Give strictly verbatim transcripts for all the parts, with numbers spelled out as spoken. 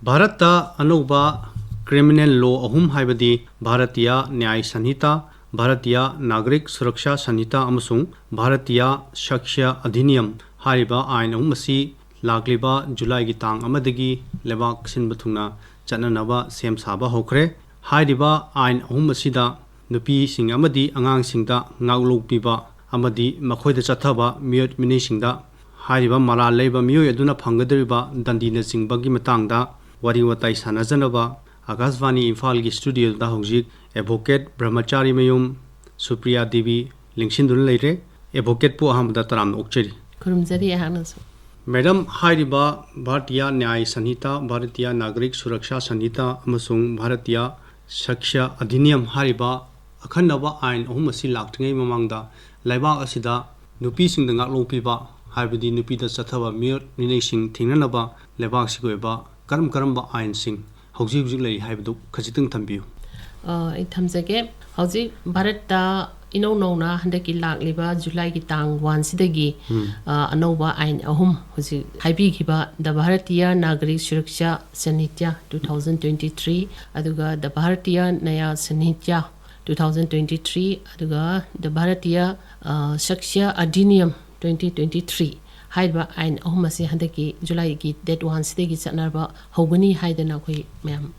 ꯚꯥꯔꯠꯇ ꯑꯅꯧꯕ criminal law ꯑꯍꯨꯝ, ꯍꯥꯏꯕꯗꯤ ꯚꯥꯔꯇꯤꯌꯥ ꯅ꯭ꯌꯥꯌ ꯁꯟꯍꯤꯇꯥ, ꯚꯥꯔꯇꯤꯌꯥ ꯅꯥꯒꯔꯤꯛ ꯁꯨꯔꯛꯁꯥ ꯁꯟꯍꯤꯇꯥ ꯑꯃꯁꯨꯡ ꯚꯥꯔꯇꯤꯌꯥ ꯁꯥꯛꯁ꯭ꯌ ꯑꯙꯤꯅꯤꯌꯝ ꯍꯥꯏꯔꯤꯕ ꯑꯥꯏꯟ ꯑꯍꯨꯝ ꯑꯁꯤ ꯂꯥꯛꯂꯤꯕ ꯖꯨꯂꯥꯏꯒꯤ ꯇꯥꯡ ꯑꯃꯗꯒꯤ ꯂꯩꯕꯥꯛ ꯁꯤꯟꯕ ꯊꯨꯡꯅ ꯆꯠꯅꯅꯕ ꯁꯦꯝ ꯁꯥꯕ ꯍꯧꯈ꯭ꯔꯦ꯫ ꯍꯥꯏꯔꯤꯕ ꯑꯥꯏꯟ ꯑꯍꯨꯝ ꯑꯁꯤꯗ ꯅꯨꯄꯤꯁꯤꯡ ꯑꯃꯗꯤ ꯑꯉꯥꯡꯁꯤꯡꯗ ꯉꯥꯛꯂꯧ ꯄꯤꯕ ꯑꯃꯗꯤ ꯃꯈꯣꯏꯗ ꯆꯠꯊꯕ ꯃꯤꯑꯣꯠ ꯃꯤꯅꯩꯁꯤꯡꯗ ꯍꯥꯏꯔꯤꯕ ꯃꯔꯥꯜ ꯂꯩꯕ ꯃꯤꯑꯣꯏ ꯑꯗꯨꯅ ꯐꯪꯒꯗꯧꯔꯤꯕ ꯗꯟꯗꯤꯅꯆꯤꯡꯕꯒꯤ ꯃꯇꯥꯡꯗ ꯋꯥꯔꯤ ꯋꯥꯇꯥꯏ ꯁꯥꯟꯅꯖꯅꯕ ꯑꯀꯥꯁꯕꯥꯅꯤ ꯏꯝꯐꯥꯜꯒꯤ ꯁ꯭ꯇꯨꯗꯤꯑꯣꯗ ꯍꯧꯖꯤꯛ ꯑꯦꯗꯚꯣꯀꯦꯠ ꯕ꯭ꯔꯍꯃꯆꯥꯔꯤ ꯃꯌꯨꯝ ꯁꯨꯄ꯭ꯔꯤꯌꯥ ꯗꯦꯕꯤ ꯂꯦꯡꯁꯤꯟꯗꯨꯅ ꯂꯩꯔꯦ꯫ ꯑꯦꯗꯚꯣꯀꯦꯠꯄꯨ ꯑꯍꯥꯟꯕꯗ ꯇꯔꯥꯝꯅ ꯑꯣꯛꯆꯔꯤ꯫ ꯈꯨꯔꯨꯝꯖꯔꯤ ꯑꯩꯍꯥꯛꯅꯁꯨ꯫ ꯃꯦꯗꯝ, ꯍꯥꯏꯔꯤꯕ ꯚꯥꯔꯇꯤꯌꯥ ꯅ꯭ꯌꯥꯌ ꯁꯟꯍꯤꯇꯥ, ꯚꯥꯔꯇꯤꯌꯥ ꯅꯥꯒꯔꯤꯛ ꯁꯨꯔꯛꯁꯥ ꯁꯟꯍꯤꯇꯥ ꯑꯃꯁꯨꯡ ꯚꯥꯔꯇꯤꯌꯥ ꯁꯥꯛꯁ꯭ꯌ ꯑꯙꯤꯅꯤꯌꯝ ꯍꯥꯏꯔꯤꯕ ꯑꯈꯟꯅꯕ ꯑꯥꯏꯟ ꯑꯍꯨꯝ ꯑꯁꯤ ꯂꯥꯛꯇ꯭ꯔꯤꯉꯩ ꯃꯃꯥꯡꯗ ꯂꯩꯕꯥꯛ ꯑꯁꯤꯗ ꯅꯨꯄꯤꯁꯤꯡꯗ ꯉꯥꯛꯂꯧ ꯄꯤꯕ, ꯍꯥꯏꯕꯗꯤ ꯅꯨꯄꯤꯗ ꯆꯠꯊꯕ ꯃꯤꯑꯣꯠ ꯃꯤꯅꯩꯁꯤꯡ ꯊꯤꯡꯅꯅꯕ ꯂꯩꯕꯥꯛꯁꯤꯒꯤ ꯑꯣꯏꯕ ꯀꯔꯝ ꯀꯔꯝꯕ ꯑꯥꯏꯟꯁꯤꯡ ꯍꯧꯖꯤꯛ ꯍꯧꯖꯤꯛ ꯂꯩꯔꯤ ꯍꯥꯏꯕꯗꯨ ꯈꯖꯤꯛꯇꯪ ꯊꯝꯕꯤꯌꯨ꯫ ꯑ, ꯑꯩ ꯊꯝꯖꯒꯦ꯫ ꯍꯧꯖꯤꯛ ꯚꯥꯔꯠꯇ ꯏꯅꯧ ꯅꯧꯅ ꯍꯟꯗꯛꯀꯤ ꯂꯥꯛꯂꯤꯕ ꯖꯨꯂꯥꯏꯒꯤ ꯇꯥꯡ ꯋꯥꯟꯁꯤꯗꯒꯤ, ꯎꯝ꯫ ꯑ, ꯑꯅꯧꯕ ꯑꯥꯏꯟ ꯑꯍꯨꯝ ꯍꯧꯖꯤꯛ ꯍꯥꯏꯕꯤꯈꯤꯕ, the Bharatiya Nagarik Suraksha Sanhita two thousand twenty three, ꯑꯗꯨꯒ the Bharatiya Nyaya Sanhita two thousand twenty three, ꯑꯗꯨꯒ the Bharatiya, uh, Sakshya Adhiniyam twenty twenty three ꯍꯥꯏꯔꯤꯕ ꯑꯥꯏꯟ ꯑꯍꯨꯝ ꯑꯁꯤ ꯍꯟꯗꯛꯀꯤ ꯖꯨꯂꯥꯏꯒꯤ ꯗꯦꯠ ꯋꯥꯟꯁꯤꯗꯒꯤ ꯆꯠꯅꯕ ꯍꯧꯒꯅꯤ ꯍꯥꯏꯗꯅ ꯑꯩꯈꯣꯏ ꯃꯌꯥꯝ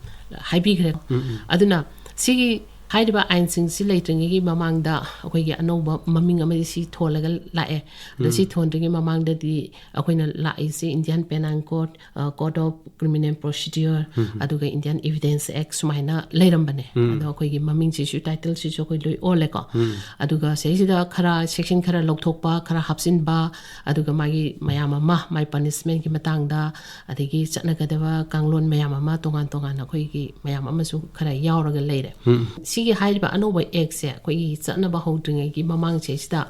ꯍꯥꯏꯕꯤꯈ꯭ꯔꯦ꯫ ꯎꯝ, ꯎꯝ꯫ ꯑꯗꯨꯅ ꯁꯤꯒꯤ ꯍꯥꯏꯔꯤꯕ ꯑꯥꯏꯟꯁꯤꯡꯁꯤ ꯂꯩꯇ꯭ꯔꯤꯉꯩꯒꯤ ꯃꯃꯥꯡꯗ ꯑꯩꯈꯣꯏꯒꯤ ꯑꯅꯧꯕ ꯃꯃꯤꯡ ꯑꯃꯗꯤ ꯁꯤ ꯊꯣꯜꯂꯒ ꯂꯥꯛꯑꯦ꯫ ꯑꯗꯣ ꯎꯝ꯫ ꯁꯤ ꯊꯣꯟꯗ꯭ꯔꯤꯉꯩ ꯃꯃꯥꯡꯗꯗꯤ ꯑꯩꯈꯣꯏꯅ ꯂꯥꯛꯏꯁꯦ Indian Penal Code, ꯑ, Code of Criminal Procedure, ꯎꯝ꯫ ꯑꯗꯨꯒ Indian Evidence Act ꯁꯨꯃꯥꯏꯅ ꯂꯩꯔꯝꯕꯅꯦ꯫ ꯎꯝ꯫ ꯑꯗꯣ ꯑꯩꯈꯣꯏꯒꯤ ꯃꯃꯤꯡꯁꯤꯁꯨ, ꯇꯥꯏꯇꯜꯁꯤꯁꯨ ꯑꯩꯈꯣꯏ ꯂꯣꯏ ꯑꯣꯜꯂꯦꯀꯣ꯫ ꯎꯝ꯫ ꯑꯗꯨꯒ ꯁꯤꯗꯩꯁꯤꯗ ꯈꯔ, ꯁꯦꯛꯁꯟ ꯈꯔ ꯂꯧꯊꯣꯛꯄ, ꯈꯔ ꯍꯥꯞꯆꯤꯟꯕ, ꯑꯗꯨꯒ ꯃꯥꯒꯤ ꯃꯌꯥꯝ ꯑꯃ, ꯃꯥꯏ ꯄꯅꯤꯁꯃꯦꯟꯒꯤ ꯃꯇꯥꯡꯗ, ꯑꯗꯒꯤ ꯆꯠꯅꯒꯗꯕ ꯀꯥꯡꯂꯣꯟ ꯃꯌꯥꯝ ꯑꯃ, ꯇꯣꯉꯥꯟ ꯇꯣꯉꯥꯟꯅ ꯑꯩꯈꯣꯏꯒꯤ ꯃꯌꯥꯝ ꯑꯃꯁꯨ ꯈꯔ ꯌꯥꯎꯔꯒ ꯂꯩꯔꯦ꯫ ꯎꯝ꯫ ꯁꯤꯒꯤ ꯍꯥꯏꯔꯤꯕ ꯑꯅꯧꯕ ꯑꯦꯛꯁꯦ ꯑꯩꯈꯣꯏꯒꯤ ꯆꯠꯅꯕ ꯍꯧꯗ꯭ꯔꯤꯉꯩꯒꯤ ꯃꯃꯥꯡꯁꯤꯗꯩꯁꯤꯗ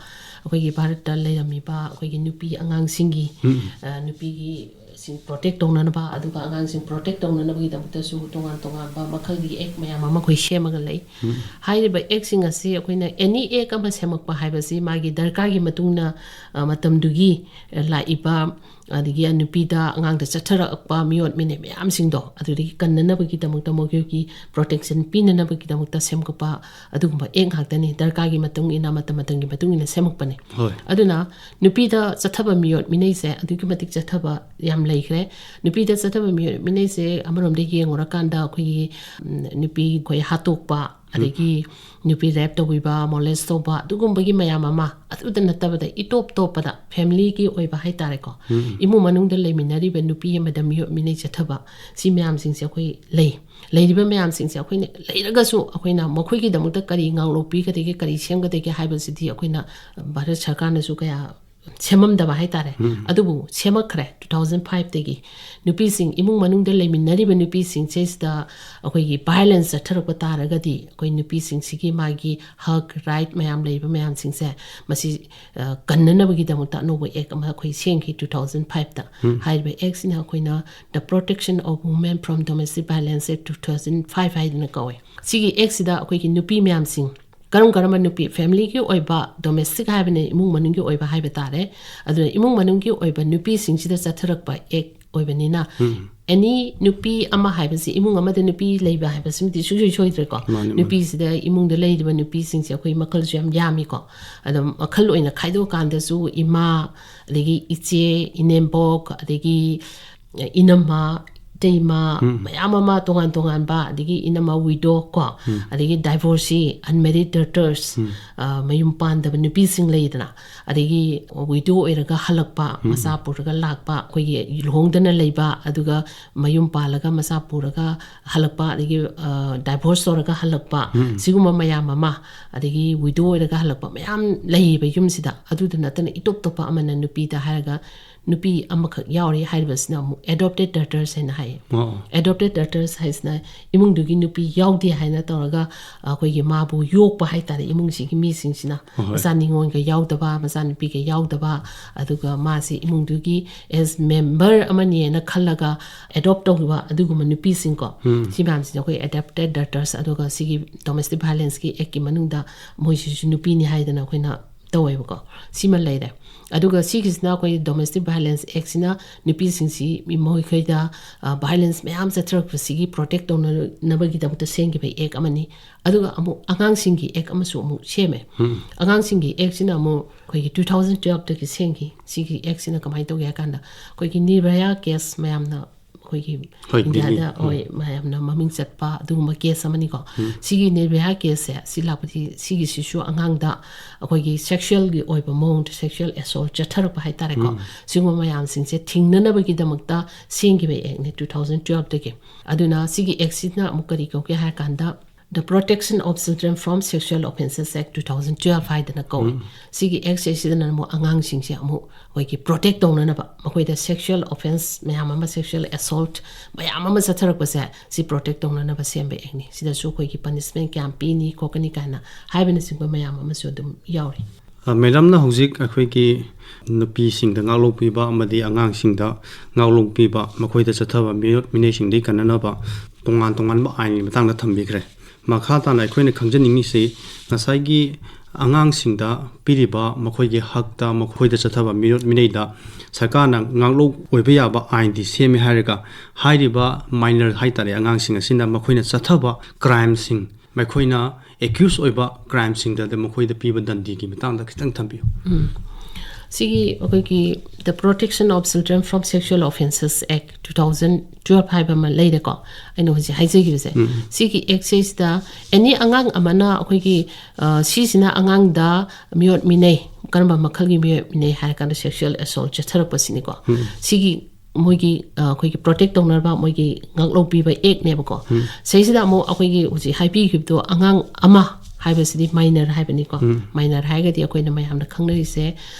ꯑꯩꯈꯣꯏꯒꯤ ꯚꯥꯔꯠꯇ ꯂꯩꯔꯝꯃꯤꯕ ꯑꯩꯈꯣꯏꯒꯤ ꯅꯨꯄꯤ ꯑꯉꯥꯡꯁꯤꯡꯒꯤ, ꯎꯝ꯫ ꯑ, ꯅꯨꯄꯤꯒꯤ ꯁꯤꯡ ꯄ꯭ꯔꯣꯇꯦꯛ ꯇꯧꯅꯅꯕ, ꯑꯗꯨꯒ ꯑꯉꯥꯡꯁꯤꯡ ꯄ꯭ꯔꯣꯇꯦꯛ ꯇꯧꯅꯅꯕꯒꯤꯗꯃꯛꯇꯁꯨ ꯇꯣꯉꯥꯟ ꯇꯣꯉꯥꯟꯕ ꯃꯈꯜꯒꯤ ꯑꯦꯛ ꯃꯌꯥꯝ ꯑꯃ ꯑꯩꯈꯣꯏ ꯁꯦꯝꯃꯒ ꯂꯩ꯫ ꯎꯝ꯫ ꯍꯥꯏꯔꯤꯕ ꯑꯦꯛꯁꯤꯡ ꯑꯁꯤ ꯑꯩꯈꯣꯏꯅ ꯑꯦꯅꯤ ꯑꯦꯛ ꯑꯃ ꯁꯦꯝꯃꯛꯄ ꯍꯥꯏꯕꯁꯤ ꯃꯥꯒꯤ ꯗꯔꯀꯥꯔꯒꯤ ꯃꯇꯨꯡ ꯏꯟꯅ, ꯑ, ꯃꯇꯝꯗꯨꯒꯤ, ꯑ, ꯂꯥꯛꯏꯕ, ꯑꯗꯒꯤ ꯅꯨꯄꯤꯗ, ꯑꯉꯥꯡꯗ ꯆꯠꯊꯔꯛꯄ ꯃꯤꯑꯣꯠ ꯃꯤꯅꯩ ꯃꯌꯥꯝꯁꯤꯡꯗꯣ ꯑꯗꯨꯗꯒꯤ ꯀꯟꯅꯅꯕꯒꯤꯗꯃꯛꯇ, ꯃꯈꯣꯏꯒꯤ ꯄ꯭ꯔꯣꯇꯦꯛꯁꯟ ꯄꯤꯅꯅꯕꯒꯤꯗꯃꯛꯇ ꯁꯦꯝꯒꯠꯄ ꯑꯗꯨꯒꯨꯝꯕ ꯑꯦꯛ ꯉꯥꯛꯇꯅꯤ꯫ ꯗꯔꯀꯥꯔꯒꯤ ꯃꯇꯨꯡ ꯏꯟꯅ, ꯃꯇꯝ ꯃꯇꯝꯒꯤ ꯃꯇꯨꯡ ꯏꯟꯅ ꯁꯦꯝꯃꯛꯄꯅꯤ꯫ ꯍꯣꯏ꯫ ꯑꯗꯨꯅ ꯅꯨꯄꯤꯗ ꯆꯠꯊꯕ ꯃꯤꯑꯣꯠ ꯃꯤꯅꯩꯁꯦ ꯑꯗꯨꯛꯀꯤ ꯃꯇꯤꯛ ꯆꯠꯊꯕ ꯌꯥꯝ ꯂꯩꯈ꯭ꯔꯦ꯫ ꯅꯨꯄꯤꯗ ꯆꯠꯊꯕ ꯃꯤꯑꯣꯠ ꯃꯤꯅꯩꯁꯦ ꯑꯃꯔꯣꯝꯗ ꯌꯦꯡꯉꯨꯔꯀꯥꯟꯗ ꯑꯩꯈꯣꯏꯒꯤ, ꯎꯝ, ꯅꯨꯄꯤ ꯑꯩꯈꯣꯏ ꯍꯥꯠꯇꯣꯛꯄ, ꯑꯗꯒꯤ ꯅꯨꯄꯤ ꯔꯦꯞ ꯇꯧꯕꯤꯕ, ꯃꯣꯂꯦꯁ ꯇꯧꯕ, ꯑꯗꯨꯒꯨꯝꯕꯒꯤ ꯃꯌꯥꯝ ꯑꯃ, ꯑꯗꯨꯗ ꯅꯠꯇꯕꯗ ꯏꯇꯣꯞ ꯇꯣꯞꯄꯗ ꯐꯦꯃꯤꯂꯤꯒꯤ ꯑꯣꯏꯕ ꯍꯥꯏꯇꯥꯔꯦꯀꯣ, ꯎꯝ꯫ ꯏꯃꯨꯡ ꯃꯅꯨꯡꯗ ꯂꯩꯃꯤꯟꯅꯔꯤꯕ ꯅꯨꯄꯤ ꯑꯃꯗ ꯃꯤꯑꯣꯠ ꯃꯤꯅꯩ ꯆꯠꯊꯕ, ꯁꯤ ꯃꯌꯥꯝꯁꯤꯡꯁꯦ ꯑꯩꯈꯣꯏ ꯂꯩ꯫ ꯂꯩꯔꯤꯕ ꯃꯌꯥꯝꯁꯤꯡꯁꯦ ꯑꯩꯈꯣꯏꯅ ꯂꯩꯔꯒꯁꯨ ꯑꯩꯈꯣꯏꯅ ꯃꯈꯣꯏꯒꯤꯗꯃꯛꯇ ꯀꯔꯤ ꯉꯥꯛꯂꯧꯕꯤꯒꯗꯒꯦ, ꯀꯔꯤ ꯁꯦꯝꯒꯗꯒꯦ ꯍꯥꯏꯕꯁꯤꯗꯤ ꯑꯩꯈꯣꯏꯅ, ꯚꯥꯔꯠ ꯁꯔꯀꯥꯔꯅꯁꯨ ꯀꯌꯥ ꯁꯦꯝꯃꯝꯗꯕ ꯍꯥꯏꯇꯥꯔꯦ꯫ ꯎꯝ꯫ ꯑꯗꯨꯕꯨ ꯁꯦꯝꯃꯛꯈ꯭ꯔꯦ꯫ ꯇꯨ ꯊꯥꯎꯖꯟ ꯐꯥꯏꯚꯇꯒꯤ ꯅꯨꯄꯤꯁꯤꯡ, ꯏꯃꯨꯡ ꯃꯅꯨꯡꯗ ꯂꯩꯃꯤꯟꯅꯔꯤꯕ ꯅꯨꯄꯤꯁꯤꯡꯁꯤꯗ ꯑꯩꯈꯣꯏꯒꯤ ꯚꯥꯏꯂꯦꯟꯁ ꯆꯠꯊꯔꯛꯄ ꯇꯥꯔꯒꯗꯤ, ꯑꯩꯈꯣꯏ ꯅꯨꯄꯤꯁꯤꯡꯁꯤꯒꯤ ꯃꯥꯒꯤ ꯍꯛ, ꯔꯥꯏꯠ ꯃꯌꯥꯝ ꯂꯩꯕ ꯃꯌꯥꯝꯁꯤꯡꯁꯦ, ꯃꯁꯤ, ꯑ, ꯀꯟꯅꯅꯕꯒꯤꯗꯃꯛꯇ ꯑꯅꯧꯕ ꯑꯦꯛ ꯑꯃ ꯑꯩꯈꯣꯏ ꯁꯦꯝꯈꯤ ꯇꯨ ꯊꯥꯎꯖꯟ ꯐꯥꯏꯚꯇ꯫ ꯎꯝ꯫ ꯍꯥꯏꯔꯤꯕ ꯑꯦꯛꯁꯤꯅ ꯑꯩꯈꯣꯏꯅ The Protection of Women from Domestic Violence Act two thousand five ꯍꯥꯏꯗꯅ ꯀꯧꯋꯦ꯫ ꯁꯤꯒꯤ ꯑꯦꯛꯁꯤꯗ ꯑꯩꯈꯣꯏꯒꯤ ꯅꯨꯄꯤ ꯃꯌꯥꯝꯁꯤꯡ, ꯀꯔꯝ ꯀꯔꯝꯕ ꯅꯨꯄꯤ, ꯐꯦꯃꯤꯂꯤꯒꯤ ꯑꯣꯏꯕ, ꯗꯣꯃꯦꯁꯇꯤꯛ ꯍꯥꯏꯕꯅꯤ, ꯏꯃꯨꯡ ꯃꯅꯨꯡꯒꯤ ꯑꯣꯏꯕ ꯍꯥꯏꯕ ꯇꯥꯔꯦ꯫ ꯑꯗꯨꯅ ꯏꯃꯨꯡ ꯃꯅꯨꯡꯒꯤ ꯑꯣꯏꯕ ꯅꯨꯄꯤꯁꯤꯡꯁꯤꯗ ꯆꯠꯊꯔꯛꯄ ꯑꯦꯛ ꯑꯣꯏꯕꯅꯤꯅ, ꯎꯝ꯫ ꯑꯦꯅꯤ ꯅꯨꯄꯤ ꯑꯃ ꯍꯥꯏꯕꯁꯤ, ꯏꯃꯨꯡ ꯑꯃꯗ ꯅꯨꯄꯤ ꯂꯩꯕ ꯍꯥꯏꯕꯁꯤꯃꯗꯤ ꯁꯨꯡꯁꯣꯏ ꯁꯣꯏꯗ꯭ꯔꯦꯀꯣ꯫ ꯃꯥꯅꯤ, ꯃꯥꯅꯤ꯫ ꯅꯨꯄꯤꯁꯤꯗ, ꯏꯃꯨꯡꯗ ꯂꯩꯔꯤꯕ ꯅꯨꯄꯤꯁꯤꯡꯁꯦ ꯑꯩꯈꯣꯏ ꯃꯈꯜꯁꯨ ꯌꯥꯝ ꯌꯥꯝꯃꯤꯀꯣ꯫ ꯑꯗꯣ ꯃꯈꯜ ꯑꯣꯏꯅ ꯈꯥꯏꯗꯣꯛꯑꯀꯥꯟꯗꯁꯨ ꯏꯃꯥ, ꯑꯗꯒꯤ ꯏꯆꯦ, ꯏꯅꯦꯝꯕꯣꯛ, ꯑꯗꯒꯤ ꯏꯅꯝꯃ, ꯏꯇꯩꯃ, ꯎꯝ꯫ ꯃꯌꯥꯝ ꯑꯃ ꯇꯣꯉꯥꯟ ꯇꯣꯉꯥꯟꯕ, ꯑꯗꯒꯤ ꯏꯅꯝꯃ ꯋꯤꯗꯣ ꯀꯣ, ꯎꯝ꯫ ꯑꯗꯒꯤ ꯗꯥꯏꯚꯣꯔꯁꯤ, ꯑꯟꯃꯦꯔꯤꯠ ꯗꯣꯇꯔꯁ, ꯎꯝ꯫ ꯑ, ꯃꯌꯨꯝ ꯄꯥꯟꯗꯕ ꯅꯨꯄꯤꯁꯤꯡ ꯂꯩꯗꯅ, ꯑꯗꯒꯤ ꯋꯤꯗꯣ ꯑꯣꯏꯔꯒ ꯍꯜꯂꯛꯄ, ꯎꯝ꯫ ꯃꯆꯥ ꯄꯨꯔꯒ ꯂꯥꯛꯄ, ꯑꯩꯈꯣꯏꯒꯤ ꯂꯨꯍꯣꯡꯗꯅ ꯂꯩꯕ, ꯑꯗꯨꯒ ꯃꯌꯨꯝ ꯄꯥꯜꯂꯒ ꯃꯆꯥ ꯄꯨꯔꯒ ꯍꯜꯂꯛꯄ, ꯑꯗꯒꯤ, ꯑ, ꯗꯥꯏꯚꯣꯔꯁ ꯇꯧꯔꯒ ꯍꯜꯂꯛꯄ, ꯎꯝ꯫ ꯁꯤꯒꯨꯝꯕ ꯃꯌꯥꯝ ꯑꯃ, ꯑꯗꯒꯤ ꯋꯤꯗꯣ ꯑꯣꯏꯔꯒ ꯍꯜꯂꯛꯄ ꯃꯌꯥꯝ ꯂꯩꯌꯦꯕ ꯌꯨꯝꯁꯤꯗ꯫ ꯑꯗꯨꯗ ꯅꯠꯇꯅ ꯏꯇꯣꯞ ꯇꯣꯞꯄ ꯑꯃꯅ ꯅꯨꯄꯤꯗ ꯍꯥꯏꯔꯒ ꯅꯨꯄꯤ ꯑꯃꯈꯛ ꯌꯥꯎꯔꯤ ꯍꯥꯏꯔꯤꯕꯁꯤꯅ ꯑꯃꯨꯛ ꯑꯦꯗꯣꯞꯇꯦꯠ ꯗꯣꯇꯔꯁ ꯍꯥꯏꯅ ꯍꯥꯏꯌꯦ꯫ ꯑꯣ꯫ ꯑꯦꯗꯣꯞꯇꯦꯠ ꯗꯣꯇꯔꯁ ꯍꯥꯏꯁꯤꯅ ꯏꯃꯨꯡꯗꯨꯒꯤ ꯅꯨꯄꯤ ꯌꯥꯎꯗꯦ ꯍꯥꯏꯅ ꯇꯧꯔꯒ ꯑꯩꯈꯣꯏꯒꯤ ꯃꯥꯕꯨ ꯌꯣꯛꯄ ꯍꯥꯏꯇꯥꯔꯦ, ꯏꯃꯨꯡꯁꯤꯒꯤ ꯃꯤꯁꯤꯡꯁꯤꯅ꯫ ꯍꯣꯏ, ꯍꯣꯏ꯫ ꯃꯆꯥ ꯅꯤꯉꯣꯜꯒ ꯌꯥꯎꯗꯕ, ꯃꯆꯥꯅꯨꯄꯤꯒ ꯌꯥꯎꯗꯕ, ꯑꯗꯨꯒ ꯃꯥꯁꯤ ꯏꯃꯨꯡꯗꯨꯒꯤ ꯑꯦꯁ ꯃꯦꯝꯕꯔ ꯑꯃꯅꯦꯅ ꯈꯜꯂꯒ ꯑꯦꯗꯣꯞ ꯇꯧꯈꯤꯕ ꯑꯗꯨꯒꯨꯝꯕ ꯅꯨꯄꯤꯁꯤꯡꯀꯣ꯫ ꯎꯝ꯫ ꯁꯤ ꯃꯌꯥꯝꯁꯤꯅ ꯑꯩꯈꯣꯏ ꯑꯦꯗꯣꯞꯇꯦꯠ ꯗꯣꯇꯔꯁ, ꯑꯗꯨꯒ ꯁꯤꯒꯤ ꯗꯣꯃꯦꯁꯇꯤꯛ ꯚꯥꯏꯂꯦꯟꯁꯀꯤ ꯑꯦꯛꯀꯤ ꯃꯅꯨꯡꯗ ꯃꯣꯏꯁꯤꯁꯨ ꯅꯨꯄꯤꯅꯤ ꯍꯥꯏꯗꯅ ꯑꯩꯈꯣꯏꯅ ꯇꯧꯋꯦꯕꯀꯣ꯫ ꯁꯤꯃ ꯂꯩꯔꯦ꯫ ꯑꯗꯨꯒ ꯁꯤꯒꯤꯁꯤꯅ ꯑꯩꯈꯣꯏ Domestic Violence Act ꯁꯤꯅ ꯅꯨꯄꯤꯁꯤꯡꯁꯤ ꯃꯈꯣꯏꯗ, ꯑ, violence ꯃꯌꯥꯝ ꯆꯠꯊꯔꯛꯄꯁꯤꯒꯤ protect ꯇꯧꯅꯅꯕꯒꯤꯗꯃꯛꯇ ꯁꯦꯝꯈꯤꯕ act ꯑꯃꯅꯤ꯫ ꯑꯗꯨꯒ ꯑꯃꯨꯛ ꯑꯉꯥꯡꯁꯤꯡꯒꯤ act ꯑꯃꯁꯨ ꯑꯃꯨꯛ ꯁꯦꯝꯃꯦ꯫ ꯑꯉꯥꯡꯁꯤꯡꯒꯤ act ꯁꯤꯅ ꯑꯃꯨꯛ ꯑꯩꯈꯣꯏꯒꯤ two thousand twelve ꯗꯒꯤ ꯁꯦꯝꯈꯤ꯫ ꯁꯤꯒꯤ act ꯁꯤꯅ ꯀꯃꯥꯏꯅ ꯇꯧꯒꯦ ꯍꯥꯏ ꯀꯥꯟꯗ, ꯑꯩꯈꯣꯏꯒꯤ ꯅꯤꯔꯚꯌꯥ case ꯃꯌꯥꯝꯅ ꯑꯩꯈꯣꯏꯒꯤ ꯍꯣꯏ, ꯏꯟꯗꯤꯌꯥꯗ, ꯗꯤꯜꯂꯤ꯫ ꯎꯝ꯫ ꯍꯣꯏ, ꯃꯌꯥꯝꯅ ꯃꯃꯤꯡ ꯆꯠꯄ ꯑꯗꯨꯒꯨꯝꯕ case ꯑꯃꯅꯤꯀꯣ꯫ ꯁꯤꯒꯤ ꯅꯤꯔꯚꯌꯥ case ꯁꯦ, ꯁꯤ ꯂꯥꯛꯄꯗꯤ ꯁꯤꯒꯤꯁꯤꯁꯨ ꯑꯉꯥꯡꯗ ꯑꯩꯈꯣꯏꯒꯤ sexual ꯒꯤ ꯑꯣꯏꯕ ꯃꯑꯣꯡꯗ sexual assault ꯆꯠꯊꯔꯛꯄ ꯍꯥꯏꯇꯥꯔꯦꯀꯣ꯫ ꯁꯤꯒꯨꯝꯕ ꯃꯌꯥꯝꯁꯤꯡꯁꯦ ꯊꯤꯡꯅꯅꯕꯒꯤꯗꯃꯛꯇ ꯁꯦꯝꯈꯤꯕ act ꯅꯦ two thousand twelve ꯗꯒꯤ꯫ ꯑꯗꯨꯅ ꯁꯤꯒꯤ act ꯁꯤꯅ ꯑꯃꯨꯛ ꯀꯔꯤ ꯀꯧꯒꯦ ꯍꯥꯏꯔ ꯀꯥꯟꯗ, The Protection of Children from Sexual Offences Act two thousand twelve ꯍꯥꯏꯗꯅ ꯀꯧꯏ꯫ ꯁꯤꯒꯤ act ꯁꯤꯗꯅ ꯑꯃꯨꯛ ꯑꯉꯥꯡꯁꯤꯡꯁꯦ ꯑꯃꯨꯛ ꯑꯩꯈꯣꯏꯒꯤ protect ꯇꯧꯅꯅꯕ, ꯃꯈꯣꯏꯗ sexual offence ꯃꯌꯥꯝ ꯑꯃ, sexual assault ꯃꯌꯥꯝ ꯑꯃ ꯆꯠꯊꯔꯛꯄꯁꯦ, ꯁꯤ protect ꯇꯧꯅꯅꯕ ꯁꯦꯝꯕ act ꯅꯤ꯫ ꯁꯤꯗꯁꯨ ꯑꯩꯈꯣꯏꯒꯤ punishment ꯀꯌꯥꯝ ꯄꯤꯅꯤ ꯈꯣꯠꯀꯅꯤ ꯀꯥꯏꯅ ꯍꯥꯏꯕꯅꯆꯤꯡꯕ ꯃꯌꯥꯝ ꯑꯃꯁꯨ ꯑꯗꯨꯝ ꯌꯥꯎꯔꯤ꯫ ꯑ, ꯃꯦꯗꯥꯝꯅ ꯍꯧꯖꯤꯛ ꯑꯩꯈꯣꯏꯒꯤ ꯅꯨꯄꯤꯁꯤꯡꯗ ꯉꯥꯛꯂꯧ ꯄꯤꯕ ꯑꯃꯗꯤ ꯑꯉꯥꯡꯁꯤꯡꯗ ꯉꯥꯛꯂꯧ ꯄꯤꯕ, ꯃꯈꯣꯏꯗ ꯆꯠꯊꯕ ꯃꯤꯑꯣꯠ ꯃꯤꯅꯩꯁꯤꯡꯗꯒꯤ ꯀꯟꯅꯅꯕ ꯇꯣꯉꯥꯟ ꯇꯣꯉꯥꯟꯕ ꯑꯥꯏꯟꯒꯤ ꯃꯇꯥꯡꯗ ꯊꯝꯕꯤꯈ꯭ꯔꯦ꯫ ꯃꯈꯥ ꯇꯥꯅ ꯑꯩꯈꯣꯏꯅ ꯈꯪꯖꯅꯤꯡꯉꯤꯁꯤ, ꯉꯁꯥꯏꯒꯤ ꯑꯉꯥꯡꯁꯤꯡꯗ ꯄꯤꯔꯤꯕ ꯃꯈꯣꯏꯒꯤ ꯍꯛꯇ, ꯃꯈꯣꯏꯗ ꯆꯠꯊꯕ ꯃꯤꯑꯣꯠ ꯃꯤꯅꯩꯗ ꯁꯔꯀꯥꯔꯅ ꯉꯥꯛꯂꯧ ꯑꯣꯏꯕ ꯌꯥꯕ ꯑꯥꯏꯟꯗꯤ ꯁꯦꯝꯃꯦ ꯍꯥꯏꯔꯒ, ꯍꯥꯏꯔꯤꯕ minor ꯍꯥꯏꯇꯥꯔꯦ, ꯑꯉꯥꯡꯁꯤꯡ ꯑꯁꯤꯅ ꯃꯈꯣꯏꯅ ꯆꯠꯊꯕ crime ꯁꯤꯡ, ꯃꯈꯣꯏꯅ accuse ꯑꯣꯏꯕ crime ꯁꯤꯡꯗ ꯃꯈꯣꯏꯗ ꯄꯤꯕ ꯗꯟꯗꯤꯒꯤ ꯃꯇꯥꯡꯗ ꯈꯤꯇꯪ ꯊꯝꯕꯤꯌꯨ꯫ ꯎꯝ꯫ ꯁꯤꯒꯤ ꯑꯩꯈꯣꯏꯒꯤ The Protection of Children from Sexual Offences Act two thousand twelve ꯍꯥꯏꯕ ꯑꯃ ꯂꯩꯔꯦꯀꯣ, ꯑꯩꯅ ꯍꯧꯖꯤꯛ ꯍꯥꯏꯖꯈꯤꯕꯁꯦ꯫ ꯁꯤꯒꯤ act ꯁꯤꯗ any ꯑꯉꯥꯡ ꯑꯃꯅ ꯑꯩꯈꯣꯏꯒꯤ, ꯑ, ꯁꯤꯁꯤꯅ ꯑꯉꯥꯡꯗ ꯃꯤꯑꯣꯠ ꯃꯤꯅꯩ, ꯀꯔꯝꯕ ꯃꯈꯜꯒꯤ ꯃꯤꯑꯣꯠ ꯃꯤꯅꯩ ꯍꯥꯏꯔ ꯀꯥꯟꯗ sexual assault ꯆꯠꯊꯔꯛꯄꯁꯤꯅꯤꯀꯣ꯫ ꯁꯤꯒꯤ ꯃꯣꯏꯒꯤ, ꯑ, ꯑꯩꯈꯣꯏꯒꯤ protect ꯇꯧꯅꯕ ꯃꯣꯏꯒꯤ ꯉꯥꯛꯂꯧ ꯄꯤꯕ act ꯅꯦꯕꯀꯣ꯫ ꯁꯤꯁꯤꯗ ꯑꯃꯨꯛ ꯑꯩꯈꯣꯏꯒꯤ ꯍꯧꯖꯤꯛ ꯍꯥꯏꯕꯤꯈꯤꯕꯗꯣ, ꯑꯉꯥꯡ ꯑꯃ ꯍꯥꯏꯕꯁꯤꯗꯤ minor ꯍꯥꯏꯕꯅꯤꯀꯣ꯫ Minor ꯍꯥꯏꯔꯒꯗꯤ ꯑꯩꯈꯣꯏꯅ ꯃꯌꯥꯝꯅ ꯈꯪꯅꯔꯤꯁꯦ,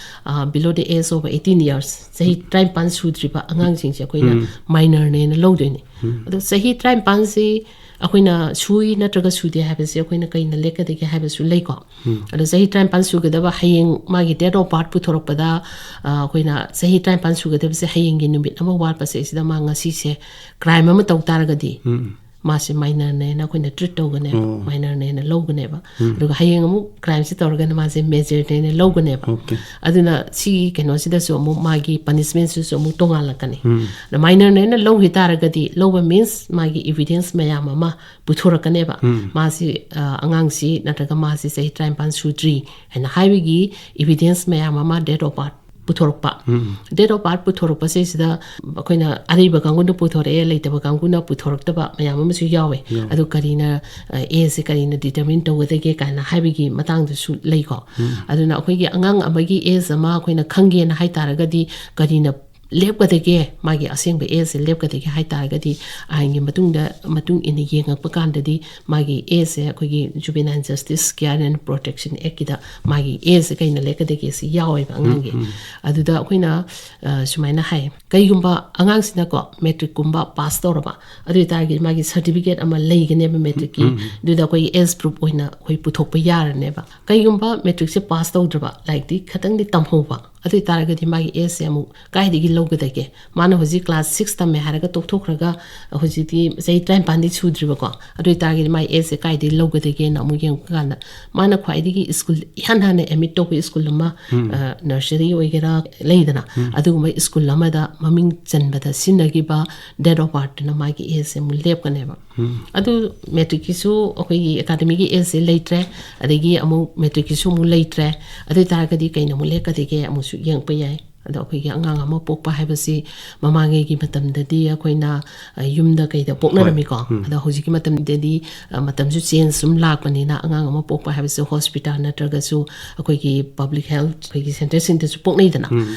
ꯑ, below the age of eighteen years, ꯆꯍꯤ ꯇꯔꯥꯅꯤꯄꯥꯟ ꯁꯨꯗ꯭ꯔꯤꯕ ꯑꯉꯥꯡꯁꯤꯡꯁꯦ ꯑꯩꯈꯣꯏꯅ minor ꯅꯦꯅ ꯂꯧꯗꯣꯏꯅꯤ꯫ ꯑꯗꯣ ꯆꯍꯤ ꯇꯔꯥꯅꯤꯄꯥꯟꯁꯤ ꯑꯩꯈꯣꯏꯅ ꯁꯨꯏ ꯅꯠꯇ꯭ꯔꯒ ꯁꯨꯗꯦ ꯍꯥꯏꯕꯁꯦ ꯑꯩꯈꯣꯏꯅ ꯀꯩꯅ ꯂꯦꯞꯀꯗꯒꯦ ꯍꯥꯏꯕꯁꯨ ꯂꯩꯀꯣ꯫ ꯑꯗꯣ ꯆꯍꯤ ꯇꯔꯥꯅꯤꯄꯥꯟ ꯁꯨꯒꯗꯕ, ꯍꯌꯦꯡ ꯃꯥꯒꯤ date of birth ꯄꯨꯊꯣꯔꯛꯄꯗ, ꯑ, ꯑꯩꯈꯣꯏꯅ ꯆꯍꯤ ꯇꯔꯥꯅꯤꯄꯥꯟ ꯁꯨꯒꯗꯕꯁꯦ ꯍꯌꯦꯡꯒꯤ ꯅꯨꯃꯤꯠ ꯑꯃ ꯋꯥꯠꯄꯁꯦ, ꯁꯤꯗ ꯃꯥ ꯉꯁꯤꯁꯦ crime ꯑꯃ ꯇꯧ ꯇꯥꯔꯒꯗꯤ, ꯃꯥꯁꯦ ꯃꯥꯏꯅꯔꯅꯦꯅ ꯑꯩꯈꯣꯏꯅ ꯇ꯭ꯔꯤꯠ ꯇꯧꯒꯅꯦꯕ, ꯃꯥꯏꯅꯔꯅꯦꯅ ꯂꯧꯒꯅꯦꯕ꯫ ꯑꯗꯨꯒ ꯍꯌꯦꯡ ꯑꯃꯨꯛ ꯀ꯭ꯔꯥꯏꯝꯁꯤ ꯇꯧꯔꯒꯅ ꯃꯥꯁꯦ ꯃꯦꯖꯔꯅꯦꯅ ꯂꯧꯒꯅꯦꯕ꯫ ꯑꯣꯀꯦ꯫ ꯑꯗꯨꯅ ꯁꯤꯒꯤ ꯀꯩꯅꯣꯁꯤꯗꯁꯨ ꯑꯃꯨꯛ ꯃꯥꯒꯤ ꯄꯅꯤꯁꯃꯦꯟꯁꯤꯁꯨ ꯑꯃꯨꯛ ꯇꯣꯉꯥꯜꯂꯛꯀꯅꯤ꯫ ꯑꯗ ꯃꯥꯏꯅꯔꯅꯦꯅ ꯂꯧꯈꯤ ꯇꯥꯔꯒꯗꯤ, ꯂꯧꯕ ꯃꯤꯟꯁ ꯃꯥꯒꯤ ꯏꯕꯤꯗꯦꯟꯁ ꯃꯌꯥꯝ ꯑꯃ ꯄꯨꯊꯣꯔꯛꯀꯅꯦꯕ꯫ ꯃꯥꯁꯤ ꯑ, ꯑꯉꯥꯡꯁꯤ ꯅꯠꯇ꯭ꯔꯒ ꯃꯥꯁꯤ ꯆꯍꯤ ꯇꯔꯥꯅꯤꯄꯥꯟ ꯁꯨꯗ꯭ꯔꯤ ꯍꯥꯏꯅ ꯍꯥꯏꯕꯒꯤ ꯏꯕꯤꯗꯦꯟꯁ ꯃꯌꯥꯝ ꯑꯃ, ꯗꯦꯠ ꯑꯣꯐ ꯕꯥꯔꯠ ꯄꯨꯊꯣꯔꯛꯄ꯫ ꯗꯦꯠ ꯑꯣꯐ ꯕꯥꯔꯠ ꯄꯨꯊꯣꯔꯛꯄꯁꯤꯗ ꯑꯩꯈꯣꯏꯅ ꯑꯔꯩꯕ ꯀꯥꯡꯕꯨꯅ ꯄꯨꯊꯣꯔꯛꯑꯦ, ꯂꯩꯇꯕ ꯀꯥꯡꯕꯨꯅ ꯄꯨꯊꯣꯔꯛꯇꯕ ꯃꯌꯥꯝ ꯑꯃꯁꯨ ꯌꯥꯎꯋꯦ꯫ ꯌꯥꯎꯋꯦ꯫ ꯑꯗꯨ ꯀꯔꯤꯅ, ꯑ, ꯑꯦꯖꯁꯦ ꯀꯔꯤꯅ ꯗꯤꯇꯔꯃꯤꯟ ꯇꯧꯒꯗꯒꯦ ꯀꯥꯏꯅ ꯍꯥꯏꯕꯒꯤ ꯃꯇꯥꯡꯗꯁꯨ ꯂꯩꯀꯣ꯫ ꯑꯗꯨꯅ ꯑꯩꯈꯣꯏꯒꯤ ꯑꯉꯥꯡ ꯑꯃꯒꯤ ꯑꯦꯖ ꯑꯃ ꯑꯩꯈꯣꯏꯅ ꯈꯪꯒꯦꯅ ꯍꯥꯏ ꯇꯥꯔꯒꯗꯤ, ꯀꯔꯤꯅ ꯂꯦꯞꯀꯗꯒꯦ, ꯃꯥꯒꯤ ꯑꯁꯦꯡꯕ ꯑꯦꯖꯁꯦ ꯂꯦꯞꯀꯗꯒꯦ ꯍꯥꯏ ꯇꯥꯔꯒꯗꯤ, ꯑꯥꯏꯟꯒꯤ ꯃꯇꯨꯡꯗ, ꯃꯇꯨꯡ ꯏꯟꯅ ꯌꯦꯡꯉꯛꯄ ꯀꯥꯟꯗꯗꯤ ꯃꯥꯒꯤ ꯑꯦꯖꯁꯦ ꯑꯩꯈꯣꯏꯒꯤ Juvenile Justice Care and Protection Actꯀꯤꯗ ꯃꯥꯒꯤ ꯑꯦꯖꯁꯦ ꯀꯩꯅ ꯂꯦꯞꯀꯗꯒꯦ ꯁꯤ ꯌꯥꯎꯋꯦꯕ ꯑꯉꯥꯡꯒꯤ꯫ ꯑꯗꯨꯗ ꯑꯩꯈꯣꯏꯅ, ꯑ, ꯁꯨꯃꯥꯏꯅ ꯍꯥꯏ, ꯀꯩꯒꯨꯝꯕ ꯑꯉꯥꯡꯁꯤꯅꯀꯣ ꯃꯦꯇ꯭ꯔꯤꯛꯀꯨꯝꯕ ꯄꯥꯁ ꯇꯧꯔꯕ, ꯑꯗꯨ ꯑꯣꯏꯇꯥꯔꯒꯗꯤ ꯃꯥꯒꯤ ꯁꯥꯔꯇꯤꯐꯤꯀꯦꯠ ꯑꯃ ꯂꯩꯒꯅꯦꯕ ꯃꯦꯇ꯭ꯔꯤꯛꯀꯤ꯫ ꯑꯗꯨꯗ ꯑꯩꯈꯣꯏ ꯑꯦꯖ ꯄ꯭ꯔꯨꯐ ꯑꯣꯏꯅ ꯑꯩꯈꯣꯏ ꯄꯨꯊꯣꯛꯄ ꯌꯥꯔꯅꯦꯕ꯫ ꯀꯩꯒꯨꯝꯕ ꯃꯦꯇ꯭ꯔꯤꯛꯁꯦ ꯄꯥꯁ ꯇꯧꯗ꯭ꯔꯕ, ꯂꯥꯏꯔꯤꯛꯇꯤ ꯈꯤꯇꯪꯗꯤ ꯇꯝꯍꯧꯕ, ꯑꯗꯨ ꯑꯣꯏꯇꯥꯔꯒꯗꯤ ꯃꯥꯒꯤ ꯑꯦꯖꯁꯦ ꯑꯃꯨꯛ ꯀꯥꯏꯗꯒꯤ ꯂꯧꯒꯗꯒꯦ? ꯃꯥꯅ ꯍꯧꯖꯤꯛ ꯀ꯭ꯂꯥꯁ ꯁꯤꯛꯁ ꯇꯝꯃꯦ ꯍꯥꯏꯔꯒ ꯇꯣꯛꯊꯣꯛꯈ꯭ꯔꯒ ꯍꯧꯖꯤꯛꯇꯤ ꯆꯍꯤ ꯇꯔꯥꯅꯤꯄꯥꯟꯗꯤ ꯁꯨꯗ꯭ꯔꯤꯕꯀꯣ꯫ ꯑꯗꯨ ꯑꯣꯏꯇꯥꯔꯒꯗꯤ ꯃꯥꯒꯤ ꯑꯦꯖꯁꯦ ꯀꯥꯏꯗꯒꯤ ꯂꯧꯒꯗꯒꯦꯅ ꯑꯃꯨꯛ ꯌꯦꯡꯕ ꯀꯥꯟꯗ, ꯃꯥꯅ ꯈ꯭ꯋꯥꯏꯗꯒꯤ ꯁ꯭ꯀꯨꯜ ꯏꯍꯥꯟ ꯍꯥꯟꯅ ꯑꯦꯗꯃꯤꯠ ꯇꯧꯕ ꯁ꯭ꯀꯨꯜ ꯑꯃ, ꯑ, ꯅꯔꯁꯔꯤ ꯑꯣꯏꯒꯦꯔꯥ ꯂꯩꯗꯅ, ꯑꯗꯨꯒꯨꯝꯕ ꯁ꯭ꯀꯨꯜ ꯑꯃꯗ ꯃꯃꯤꯡ ꯆꯟꯕꯗ ꯁꯤꯖꯤꯟꯅꯈꯤꯕ ꯗꯦꯠ ꯑꯣꯐ ꯕꯥꯔꯠꯇꯨꯅ ꯃꯥꯒꯤ ꯑꯦꯖꯁꯦ ꯑꯃꯨꯛ ꯂꯦꯞꯀꯅꯦꯕ꯫ ꯑꯗꯨ ꯃꯦꯇ꯭ꯔꯤꯛꯀꯤꯁꯨ ꯑꯩꯈꯣꯏꯒꯤ ꯑꯦꯀꯥꯗꯃꯤꯒꯤ ꯑꯦꯖꯁꯦ ꯂꯩꯇ꯭ꯔꯦ, ꯑꯗꯒꯤ ꯑꯃꯨꯛ ꯃꯦꯇ꯭ꯔꯤꯛꯀꯤꯁꯨ ꯑꯃꯨꯛ ꯂꯩꯇ꯭ꯔꯦ꯫ ꯑꯗꯨ ꯑꯣꯏꯇꯥꯔꯒꯗꯤ ꯀꯩꯅ ꯑꯃꯨꯛ ꯂꯦꯞꯀꯗꯒꯦ ꯑꯃꯨꯛꯁꯨ ꯌꯦꯡꯉꯛꯄ ꯌꯥꯏ꯫ ꯑꯗꯣ ꯑꯩꯈꯣꯏꯒꯤ ꯑꯉꯥꯡ ꯑꯃ ꯄꯣꯛꯄ ꯍꯥꯏꯕꯁꯤ ꯃꯃꯥꯡꯉꯩꯒꯤ ꯃꯇꯝꯗꯗꯤ ꯑꯩꯈꯣꯏꯅ, ꯑ, ꯌꯨꯝꯗ ꯀꯩꯗ ꯄꯣꯛꯅꯔꯝꯃꯤꯀꯣ꯫ ꯑꯗꯣ ꯍꯧꯖꯤꯛꯀꯤ ꯃꯇꯝꯗꯗꯤ, ꯑ, ꯃꯇꯝꯁꯨ ꯆꯦꯟꯖ ꯁꯨꯝ ꯂꯥꯛꯄꯅꯤꯅ ꯑꯉꯥꯡ ꯑꯃ ꯄꯣꯛꯄ ꯍꯥꯏꯕꯁꯤ ꯍꯣꯁꯄꯤꯇꯥꯜ ꯅꯠꯇ꯭ꯔꯒꯁꯨ ꯑꯩꯈꯣꯏꯒꯤ ꯄꯕ꯭ꯂꯤꯛ ꯍꯦꯜꯊ ꯑꯩꯈꯣꯏꯒꯤ ꯁꯦꯟꯇꯔꯁꯤꯡꯗꯁꯨ ꯄꯣꯛꯅꯩꯗꯅ꯫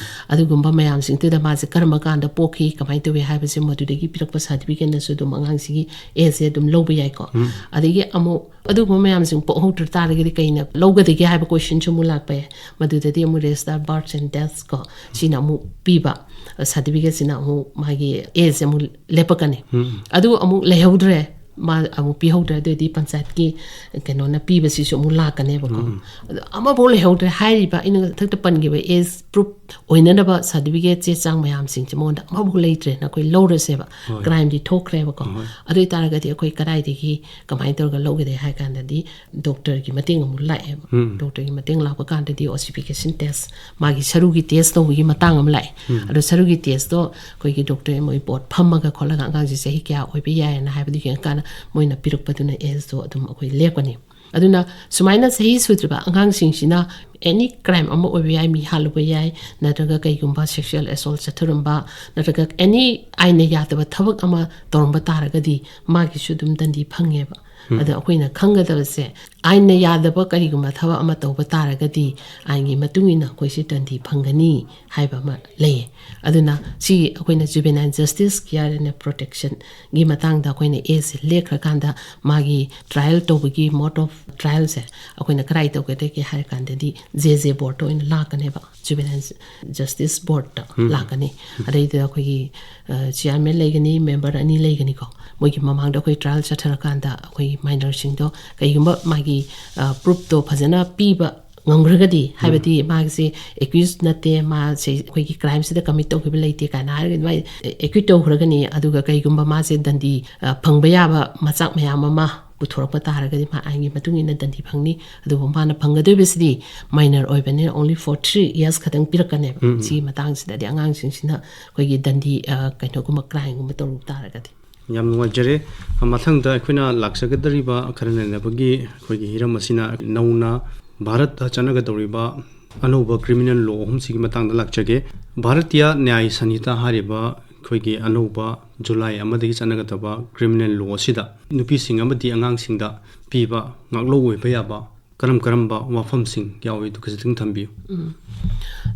ꯑꯗꯨꯒꯨꯝꯕ ꯃꯌꯥꯝꯁꯤꯡꯗꯨꯗ ꯃꯥꯁꯦ ꯀꯔꯝꯕ ꯀꯥꯟꯗ ꯄꯣꯛꯈꯤ, ꯀꯃꯥꯏꯅ ꯇꯧꯏ ꯍꯥꯏꯕꯁꯦ ꯃꯗꯨꯗꯒꯤ ꯄꯤꯔꯛꯄ ꯁꯥꯔꯇꯤꯐꯤꯀꯦꯠꯅꯁꯨ ꯑꯗꯨꯝ ꯑꯉꯥꯡꯁꯤꯒꯤ ꯑꯦꯖꯁꯦ ꯑꯗꯨꯝ ꯂꯧꯕ ꯌꯥꯏꯀꯣ꯫ ꯑꯗꯒꯤ ꯑꯃꯨꯛ ꯑꯗꯨꯒꯨꯝꯕ ꯃꯌꯥꯝꯁꯤꯡ ꯄꯣꯛꯍꯧꯗ꯭ꯔ ꯇꯥꯔꯒꯗꯤ ꯀꯩꯅ ꯂꯧꯒꯗꯒꯦ ꯍꯥꯏꯕ ꯀꯣꯏꯁꯟꯁꯨ ꯑꯃꯨꯛ ꯂꯥꯛꯄ ꯌꯥꯏ꯫ ꯃꯗꯨꯗꯗꯤ ꯑꯃꯨꯛ ꯔꯦꯖꯤꯁꯇꯥꯔ ꯕꯥꯔꯊ ꯑꯦꯟ ꯗꯦꯠꯁ ꯀꯣ, ꯁꯤꯅ ꯑꯃꯨꯛ ꯄꯤꯕ ꯁꯥꯔꯇꯤꯐꯤꯀꯦꯠꯁꯤꯅ ꯑꯃꯨꯛ ꯃꯥꯒꯤ ꯑꯦꯖꯁꯦ ꯑꯃꯨꯛ ꯂꯦꯞꯄꯛꯀꯅꯤ꯫ ꯑꯗꯨ ꯑꯃꯨꯛ ꯂꯩꯍꯧꯗ꯭ꯔꯦ, ꯃꯥ ꯑꯃꯨꯛ ꯄꯤꯍꯧꯗ꯭ꯔꯦ, ꯑꯗꯨꯑꯣꯏꯗꯤ ꯄꯟꯆꯥꯌꯠꯀꯤ ꯀꯩꯅꯣꯅ ꯄꯤꯕꯁꯤꯁꯨ ꯑꯃꯨꯛ ꯂꯥꯛꯀꯅꯦꯕꯀꯣ꯫ ꯑꯗꯣ ꯑꯃꯐꯥꯎ ꯂꯩꯍꯧꯗ꯭ꯔꯦ꯫ ꯍꯥꯏꯔꯤꯕ ꯑꯩꯅ ꯃꯊꯛꯇ ꯄꯟꯈꯤꯕ ꯑꯦꯖ ꯄ꯭ꯔꯨꯐ ꯑꯣꯏꯅꯅꯕ ꯁꯥꯔꯇꯤꯐꯤꯀꯦꯠ ꯆꯦ ꯆꯥꯡ ꯃꯌꯥꯝꯁꯤꯡꯁꯦ ꯃꯉꯣꯟꯗ ꯑꯃꯐꯥꯎ ꯂꯩꯇ꯭ꯔꯦꯅ ꯑꯩꯈꯣꯏ ꯂꯧꯔꯁꯦꯕ꯫ ꯍꯣꯏ꯫ ꯀ꯭ꯔꯥꯏꯝꯗꯤ ꯊꯣꯛꯈ꯭ꯔꯦꯕꯀꯣ꯫ ꯍꯣꯏ꯫ ꯑꯗꯨ ꯑꯣꯏꯇꯥꯔꯒꯗꯤ ꯑꯩꯈꯣꯏ ꯀꯗꯥꯏꯗꯒꯤ ꯀꯃꯥꯏꯅ ꯇꯧꯔꯒ ꯂꯧꯒꯗꯦ ꯍꯥꯏ ꯀꯥꯟꯗꯗꯤ ꯗꯣꯛꯇꯔꯒꯤ ꯃꯇꯦꯡ ꯑꯃꯨꯛ ꯂꯥꯛꯑꯦꯕ꯫ ꯎꯝ꯫ ꯗꯣꯛꯇꯔꯒꯤ ꯃꯇꯦꯡ ꯂꯥꯛꯄ ꯀꯥꯟꯗꯗꯤ ꯑꯣꯁꯤꯐꯤꯀꯦꯁꯟ ꯇꯦꯁ, ꯃꯥꯒꯤ ꯁꯔꯨꯒꯤ ꯇꯦꯁ ꯇꯧꯕꯒꯤ ꯃꯇꯥꯡ ꯑꯃ ꯂꯥꯛꯑꯦ꯫ ꯎꯝ꯫ ꯑꯗꯣ ꯁꯔꯨꯒꯤ ꯇꯦꯁꯇꯣ ꯑꯩꯈꯣꯏꯒꯤ ꯗꯣꯛꯇꯔ ꯃꯣꯏ ꯕꯣꯔꯗ ꯐꯝꯃꯒ ꯈꯣꯠꯂꯒ ꯑꯉꯥꯡꯁꯦ ꯆꯍꯤ ꯀꯌꯥ ꯑꯣꯏꯕ ꯌꯥꯏꯅ ꯍꯥꯏꯕꯗꯨ ꯌꯦꯡꯉꯀꯥꯟꯗ ꯃꯣꯏꯅ ꯄꯤꯔꯛꯄꯗꯨꯅ ꯑꯦꯖꯇꯣ ꯑꯗꯨꯝ ꯑꯩꯈꯣꯏ ꯂꯦꯞꯀꯅꯤ꯫ ꯑꯗꯨꯅ ꯁꯨꯃꯥꯏꯅ ꯆꯍꯤ ꯁꯨꯗ꯭ꯔꯤꯕ ꯑꯉꯥꯡꯁꯤꯡꯁꯤꯅ ꯑꯦꯅꯤ ꯀ꯭ꯔꯥꯏꯝ ꯑꯃ ꯑꯣꯏꯕ ꯌꯥꯏ, ꯃꯤ ꯍꯥꯠꯂꯨꯕ ꯌꯥꯏ, ꯅꯠꯇ꯭ꯔꯒ ꯀꯩꯒꯨꯝꯕ ꯁꯦꯛꯁꯨꯑꯦꯜ ꯑꯦꯁꯣꯜ ꯆꯠꯊꯔꯝꯕ, ꯅꯠꯇ꯭ꯔꯒ ꯑꯦꯅꯤ ꯑꯥꯏꯟꯅ ꯌꯥꯗꯕ ꯊꯕꯛ ꯑꯃ ꯇꯧꯔꯝꯕ ꯇꯥꯔꯒꯗꯤ ꯃꯥꯒꯤꯁꯨ ꯑꯗꯨꯝ ꯗꯟꯗꯤ ꯐꯪꯉꯦꯕ꯫ ꯎꯝ꯫ ꯑꯗ ꯑꯩꯈꯣꯏꯅ ꯈꯪꯒꯗꯕꯁꯦ, ꯑꯥꯏꯟꯅ ꯌꯥꯗꯕ ꯀꯔꯤꯒꯨꯝꯕ ꯊꯕꯛ ꯑꯃ ꯇꯧꯕ ꯇꯥꯔꯒꯗꯤ ꯑꯥꯏꯟꯒꯤ ꯃꯇꯨꯡ ꯏꯟꯅ ꯑꯩꯈꯣꯏꯁꯦ ꯗꯟꯗꯤ ꯐꯪꯒꯅꯤ ꯍꯥꯏꯕ ꯑꯃ ꯂꯩꯌꯦ꯫ ꯑꯗꯨꯅ ꯁꯤ ꯑꯩꯈꯣꯏꯅ Juvenile Justice Care and Protection ꯒꯤ ꯃꯇꯥꯡꯗ ꯑꯩꯈꯣꯏꯅ ꯑꯦꯖꯁꯦ ꯂꯦꯛꯈ꯭ꯔꯀꯥꯟꯗ ꯃꯥꯒꯤ ꯇ꯭ꯔꯥꯏꯌꯦꯜ ꯇꯧꯕꯒꯤ ꯃꯣꯗ ꯑꯣꯐ ꯇ꯭ꯔꯥꯏꯌꯦꯜꯁꯦ ꯑꯩꯈꯣꯏꯅ ꯀꯗꯥꯏ ꯇꯧꯒꯗꯒꯦ ꯍꯥꯏꯔ ꯀꯥꯟꯗꯗꯤ ꯖꯦ ꯖꯦ ꯕꯣꯔꯗꯇ ꯑꯣꯏꯅ ꯂꯥꯛꯀꯅꯦꯕ, ꯖꯨꯕꯦꯅꯥꯏꯜ ꯖꯁꯇꯤꯁ ꯕꯣꯔꯗꯇ ꯎꯝ꯫ ꯂꯥꯛꯀꯅꯤ꯫ ꯑꯗꯩꯗꯨꯗ ꯑꯩꯈꯣꯏꯒꯤ, ꯑ, ꯆꯤꯌꯥꯔꯃꯦꯟ ꯂꯩꯒꯅꯤ, ꯃꯦꯝꯕꯔ ꯑꯅꯤ ꯂꯩꯒꯅꯤꯀꯣ꯫ ꯃꯣꯏꯒꯤ ꯃꯃꯥꯡꯗ ꯑꯩꯈꯣꯏ ꯇ꯭ꯔꯥꯏꯌꯦꯜ ꯆꯠꯊꯔꯀꯥꯟꯗ ꯑꯩꯈꯣꯏꯒꯤ ꯃꯥꯏꯅꯔꯁꯤꯡꯗꯣ ꯀꯩꯒꯨꯝꯕ ꯃꯥꯒꯤ, ꯑ, ꯄ꯭ꯔꯨꯐꯇꯣ ꯐꯖꯅ ꯄꯤꯕ ꯉꯝꯈ꯭ꯔꯒꯗꯤ, ꯎꯝ꯫ ꯍꯥꯏꯕꯗꯤ ꯃꯥꯒꯤꯁꯦ ꯑꯦꯀ꯭ꯌꯨꯁ ꯅꯠꯇꯦ, ꯃꯥꯁꯦ ꯑꯩꯈꯣꯏꯒꯤ ꯀ꯭ꯔꯥꯏꯝꯁꯤꯗ ꯀꯃꯤꯠ ꯇꯧꯈꯤꯕ ꯂꯩꯇꯦ ꯀꯥꯏꯅ ꯍꯥꯏꯔꯒꯗꯤ ꯃꯥꯏ ꯑꯦꯀ꯭ꯌꯨꯠ ꯇꯧꯈ꯭ꯔꯒꯅꯤ꯫ ꯑꯗꯨꯒ ꯀꯩꯒꯨꯝꯕ ꯃꯥꯁꯦ ꯗꯟꯗꯤ, ꯑ, ꯐꯪꯕ ꯌꯥꯕ ꯃꯆꯥꯛ ꯃꯌꯥꯝ ꯑꯃ ꯄꯨꯊꯣꯔꯛꯄ ꯇꯥꯔꯒꯗꯤ ꯃꯥ ꯑꯥꯏꯟꯒꯤ ꯃꯇꯨꯡ ꯏꯟꯅ ꯗꯟꯗꯤ ꯐꯪꯅꯤ꯫ ꯑꯗꯨꯕꯨ ꯃꯥꯅ ꯐꯪꯒꯗꯣꯏꯕꯁꯤꯗꯤ ꯃꯥꯏꯅꯔ ꯑꯣꯏꯕꯅꯤꯅ only for three years ꯈꯛꯇꯪ ꯄꯤꯔꯛꯀꯅꯦꯕ꯫ ꯎꯝ꯫ ꯁꯤꯒꯤ ꯃꯇꯥꯡꯁꯤꯗꯗꯤ ꯑꯉꯥꯡꯁꯤꯡꯁꯤꯅ ꯑꯩꯈꯣꯏꯒꯤ ꯗꯟꯗꯤ, ꯑ, ꯀꯩꯅꯣꯒꯨꯝꯕ ꯀ꯭ꯔꯥꯏꯝꯒꯨꯝꯕ ꯇꯧꯔꯨ ꯇꯥꯔꯒꯗꯤ꯫ ꯌꯥꯝ ꯅꯨꯡꯉꯥꯏꯖꯔꯦ꯫ ꯃꯊꯪꯗ ꯑꯩꯈꯣꯏꯅ ꯂꯥꯛꯆꯒꯗꯧꯔꯤꯕ ꯈꯔ ꯅꯩꯅꯕꯒꯤ ꯑꯩꯈꯣꯏꯒꯤ ꯍꯤꯔꯝ ꯑꯁꯤꯅ ꯅꯧꯅ ꯚꯥꯔꯠꯇ ꯆꯠꯅꯒꯗꯧꯔꯤꯕ ꯑꯅꯧꯕ ꯀ꯭ꯔꯤꯃꯤꯅꯦꯜ ꯂꯣ ꯑꯍꯨꯝꯁꯤꯒꯤ ꯃꯇꯥꯡꯗ ꯂꯥꯛꯆꯒꯦ꯫ ꯚꯥꯔꯇꯤꯌꯥ ꯅ꯭ꯌꯥꯌ ꯁꯪꯍꯤꯇꯥ ꯍꯥꯏꯔꯤꯕ ꯑꯩꯈꯣꯏꯒꯤ ꯑꯅꯧꯕ ꯖꯨꯂꯥꯏ ꯑꯃꯗꯒꯤ ꯆꯠꯅꯒꯗꯕ ꯀ꯭ꯔꯤꯃꯤꯅꯦꯜ ꯂꯣ ꯑꯁꯤꯗ ꯅꯨꯄꯤꯁꯤꯡ ꯑꯃꯗꯤ ꯑꯉꯥꯡꯁꯤꯡꯗ ꯄꯤꯕ ꯉꯥꯛꯂꯧ ꯑꯣꯏꯕ ꯌꯥꯕ ꯀꯔꯝ ꯀꯔꯝꯕ ꯋꯥꯐꯝꯁꯤꯡ ꯌꯥꯎꯏ? ꯑꯗꯨ ꯈꯖꯤꯛꯇꯪ ꯊꯝꯕꯤꯌꯨ꯫ ꯎꯝ꯫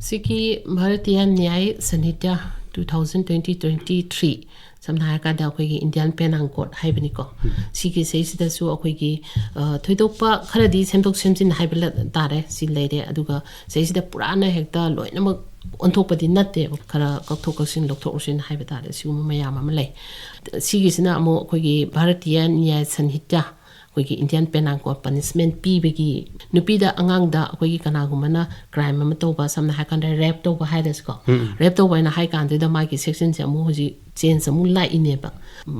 ꯁꯤꯒꯤ Bharatiya ꯅ꯭ꯌꯥꯌ ꯁꯪꯍꯤꯇꯥ two thousand twenty twenty three ꯁꯝꯅ ꯍꯥꯏꯔꯀꯥꯟꯗ ꯑꯩꯈꯣꯏꯒꯤ ꯏꯟꯗꯤꯌꯥꯟ ꯄꯦꯅꯥꯡ ꯀꯣꯗ ꯍꯥꯏꯕꯅꯤꯀꯣ꯫ ꯁꯤꯒꯤ ꯁꯤꯗꯩꯁꯤꯗꯁꯨ ꯑꯩꯈꯣꯏꯒꯤ, ꯑ, ꯊꯣꯏꯗꯣꯛꯄ ꯈꯔꯗꯤ ꯁꯦꯝꯗꯣꯛ ꯁꯦꯝꯖꯤꯟ ꯍꯥꯏꯕ ꯂ-, ꯇꯥꯔꯦ, ꯁꯤ ꯂꯩꯔꯦ꯫ ꯑꯗꯨꯒ ꯁꯤꯗꯩꯁꯤꯗ ꯄꯨꯔꯥꯅ ꯍꯦꯛꯇ ꯂꯣꯏꯅꯃꯛ ꯑꯣꯟꯊꯣꯛꯄꯗꯤ ꯅꯠꯇꯦꯕ, ꯈꯔ ꯀꯛꯊꯣꯛ ꯀꯛꯁꯤꯟ ꯂꯧꯊꯣꯛ ꯂꯧꯁꯤꯟ ꯍꯥꯏꯕ ꯇꯥꯔꯦ, ꯁꯤꯒꯨꯝꯕ ꯃꯌꯥꯝ ꯑꯃ ꯂꯩ꯫ ꯁꯤꯒꯤꯁꯤꯅ ꯑꯃꯨꯛ ꯑꯩꯈꯣꯏꯒꯤ ꯚꯥꯔꯇꯤꯌꯥ ꯅ꯭ꯌꯥꯌ ꯁꯟꯍꯤꯇꯥ, ꯑꯩꯈꯣꯏꯒꯤ ꯏꯟꯗꯤꯌꯥꯟ ꯄꯦꯅꯥꯡ ꯀꯣꯗ ꯄꯅꯤꯁꯃꯦꯟ ꯄꯤꯕꯒꯤ, ꯅꯨꯄꯤꯗ, ꯑꯉꯥꯡꯗ ꯑꯩꯈꯣꯏꯒꯤ ꯀꯅꯥꯒꯨꯝꯕꯅ ꯀ꯭ꯔꯥꯏꯝ ꯑꯃ ꯇꯧꯕ, ꯁꯝꯅ ꯍꯥꯏꯔꯀꯥꯟꯗ ꯔꯦꯞ ꯇꯧꯕ ꯍꯥꯏꯔꯁꯤꯀꯣ꯫ ꯔꯦꯞ ꯇꯧꯕ ꯍꯥꯏꯅ ꯍꯥꯏ ꯀꯥꯟꯗꯨꯗ ꯃꯥꯒꯤ ꯁꯦꯛꯁꯟꯁꯦ ꯑꯃꯨꯛ ꯍꯧꯖꯤꯛ ꯆꯦꯟꯖ ꯑꯃꯨꯛ ꯂꯥꯛꯏꯅꯦꯕ꯫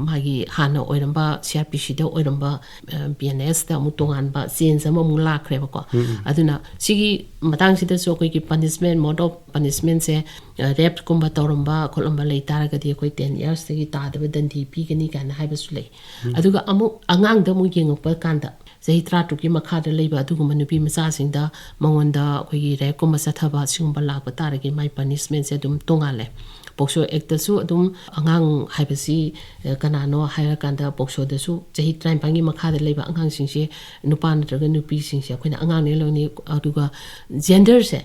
ꯃꯥꯒꯤ ꯍꯥꯟꯅ ꯑꯣꯏꯔꯝꯕ ꯁꯤ ꯑꯥꯔ ꯄꯤ ꯁꯤꯗ ꯑꯣꯏꯔꯝꯕ, ꯑ, ꯕꯤ ꯑꯦꯟ ꯑꯦꯁꯇ ꯑꯃꯨꯛ ꯇꯣꯉꯥꯟꯕ ꯆꯦꯟꯖ ꯑꯃꯃꯨꯛ ꯂꯥꯛꯈ꯭ꯔꯦꯕꯀꯣ꯫ ꯑꯗꯨꯅ ꯁꯤꯒꯤ ꯃꯇꯥꯡꯁꯤꯗꯁꯨ ꯑꯩꯈꯣꯏꯒꯤ ꯄꯅꯤꯁꯃꯦꯟ, ꯃꯣꯗ ꯑꯣꯐ ꯄꯅꯤꯁꯃꯦꯟꯁꯦ, ꯑ, ꯔꯦꯞꯀꯨꯝꯕ ꯇꯧꯔꯝꯕ ꯈꯣꯠꯂꯝꯕ ꯂꯩ ꯇꯥꯔꯒꯗꯤ ꯑꯩꯈꯣꯏ ꯇꯦꯟ ꯏꯌꯥꯔꯁꯇꯒꯤ ꯇꯥꯗꯕ ꯗꯟꯗꯤ ꯄꯤꯒꯅꯤ ꯀꯥꯏꯅ ꯍꯥꯏꯕꯁꯨ ꯂꯩ꯫ ꯑꯗꯨꯒ ꯑꯃꯨꯛ ꯑꯉꯥꯡꯗ ꯑꯃꯨꯛ ꯌꯦꯡꯉꯛꯄ ꯀꯥꯟꯗ ꯆꯍꯤ ꯇꯔꯥꯇꯔꯨꯛꯀꯤ ꯃꯈꯥꯗ ꯂꯩꯕ ꯑꯗꯨꯒꯨꯝꯕ ꯅꯨꯄꯤ ꯃꯆꯥꯁꯤꯡꯗ ꯃꯉꯣꯟꯗ ꯑꯩꯈꯣꯏꯒꯤ ꯔꯦꯞꯀꯨꯝꯕ ꯆꯠꯊꯕ ꯁꯤꯒꯨꯝꯕ ꯂꯥꯛꯄ ꯇꯥꯔꯒꯗꯤ ꯃꯥꯏ ꯄꯅꯤꯁꯃꯦꯟꯁꯦ ꯑꯗꯨꯝ ꯇꯣꯡꯉꯥꯜꯂꯦ꯫ ꯄꯣꯛꯁꯣ ꯑꯦꯛꯇꯁꯨ ꯑꯗꯨꯝ ꯑꯉꯥꯡ ꯍꯥꯏꯕꯁꯤ, ꯑ, ꯀꯅꯥꯅꯣ ꯍꯥꯏꯔꯀꯥꯟꯗ ꯄꯣꯛꯁꯣꯗꯁꯨ ꯆꯍꯤ ꯇꯔꯥꯅꯤꯄꯥꯟꯒꯤ ꯃꯈꯥꯗ ꯂꯩꯕ ꯑꯉꯥꯡꯁꯤꯡꯁꯦ, ꯅꯨꯄꯥ ꯅꯠꯇ꯭ꯔꯒ ꯅꯨꯄꯤꯁꯤꯡꯁꯦ ꯑꯩꯈꯣꯏꯅ ꯑꯉꯥꯡꯅꯦ ꯂꯧꯅꯤ꯫ ꯑꯗꯨꯒ ꯖꯦꯟꯗꯔꯁꯦ,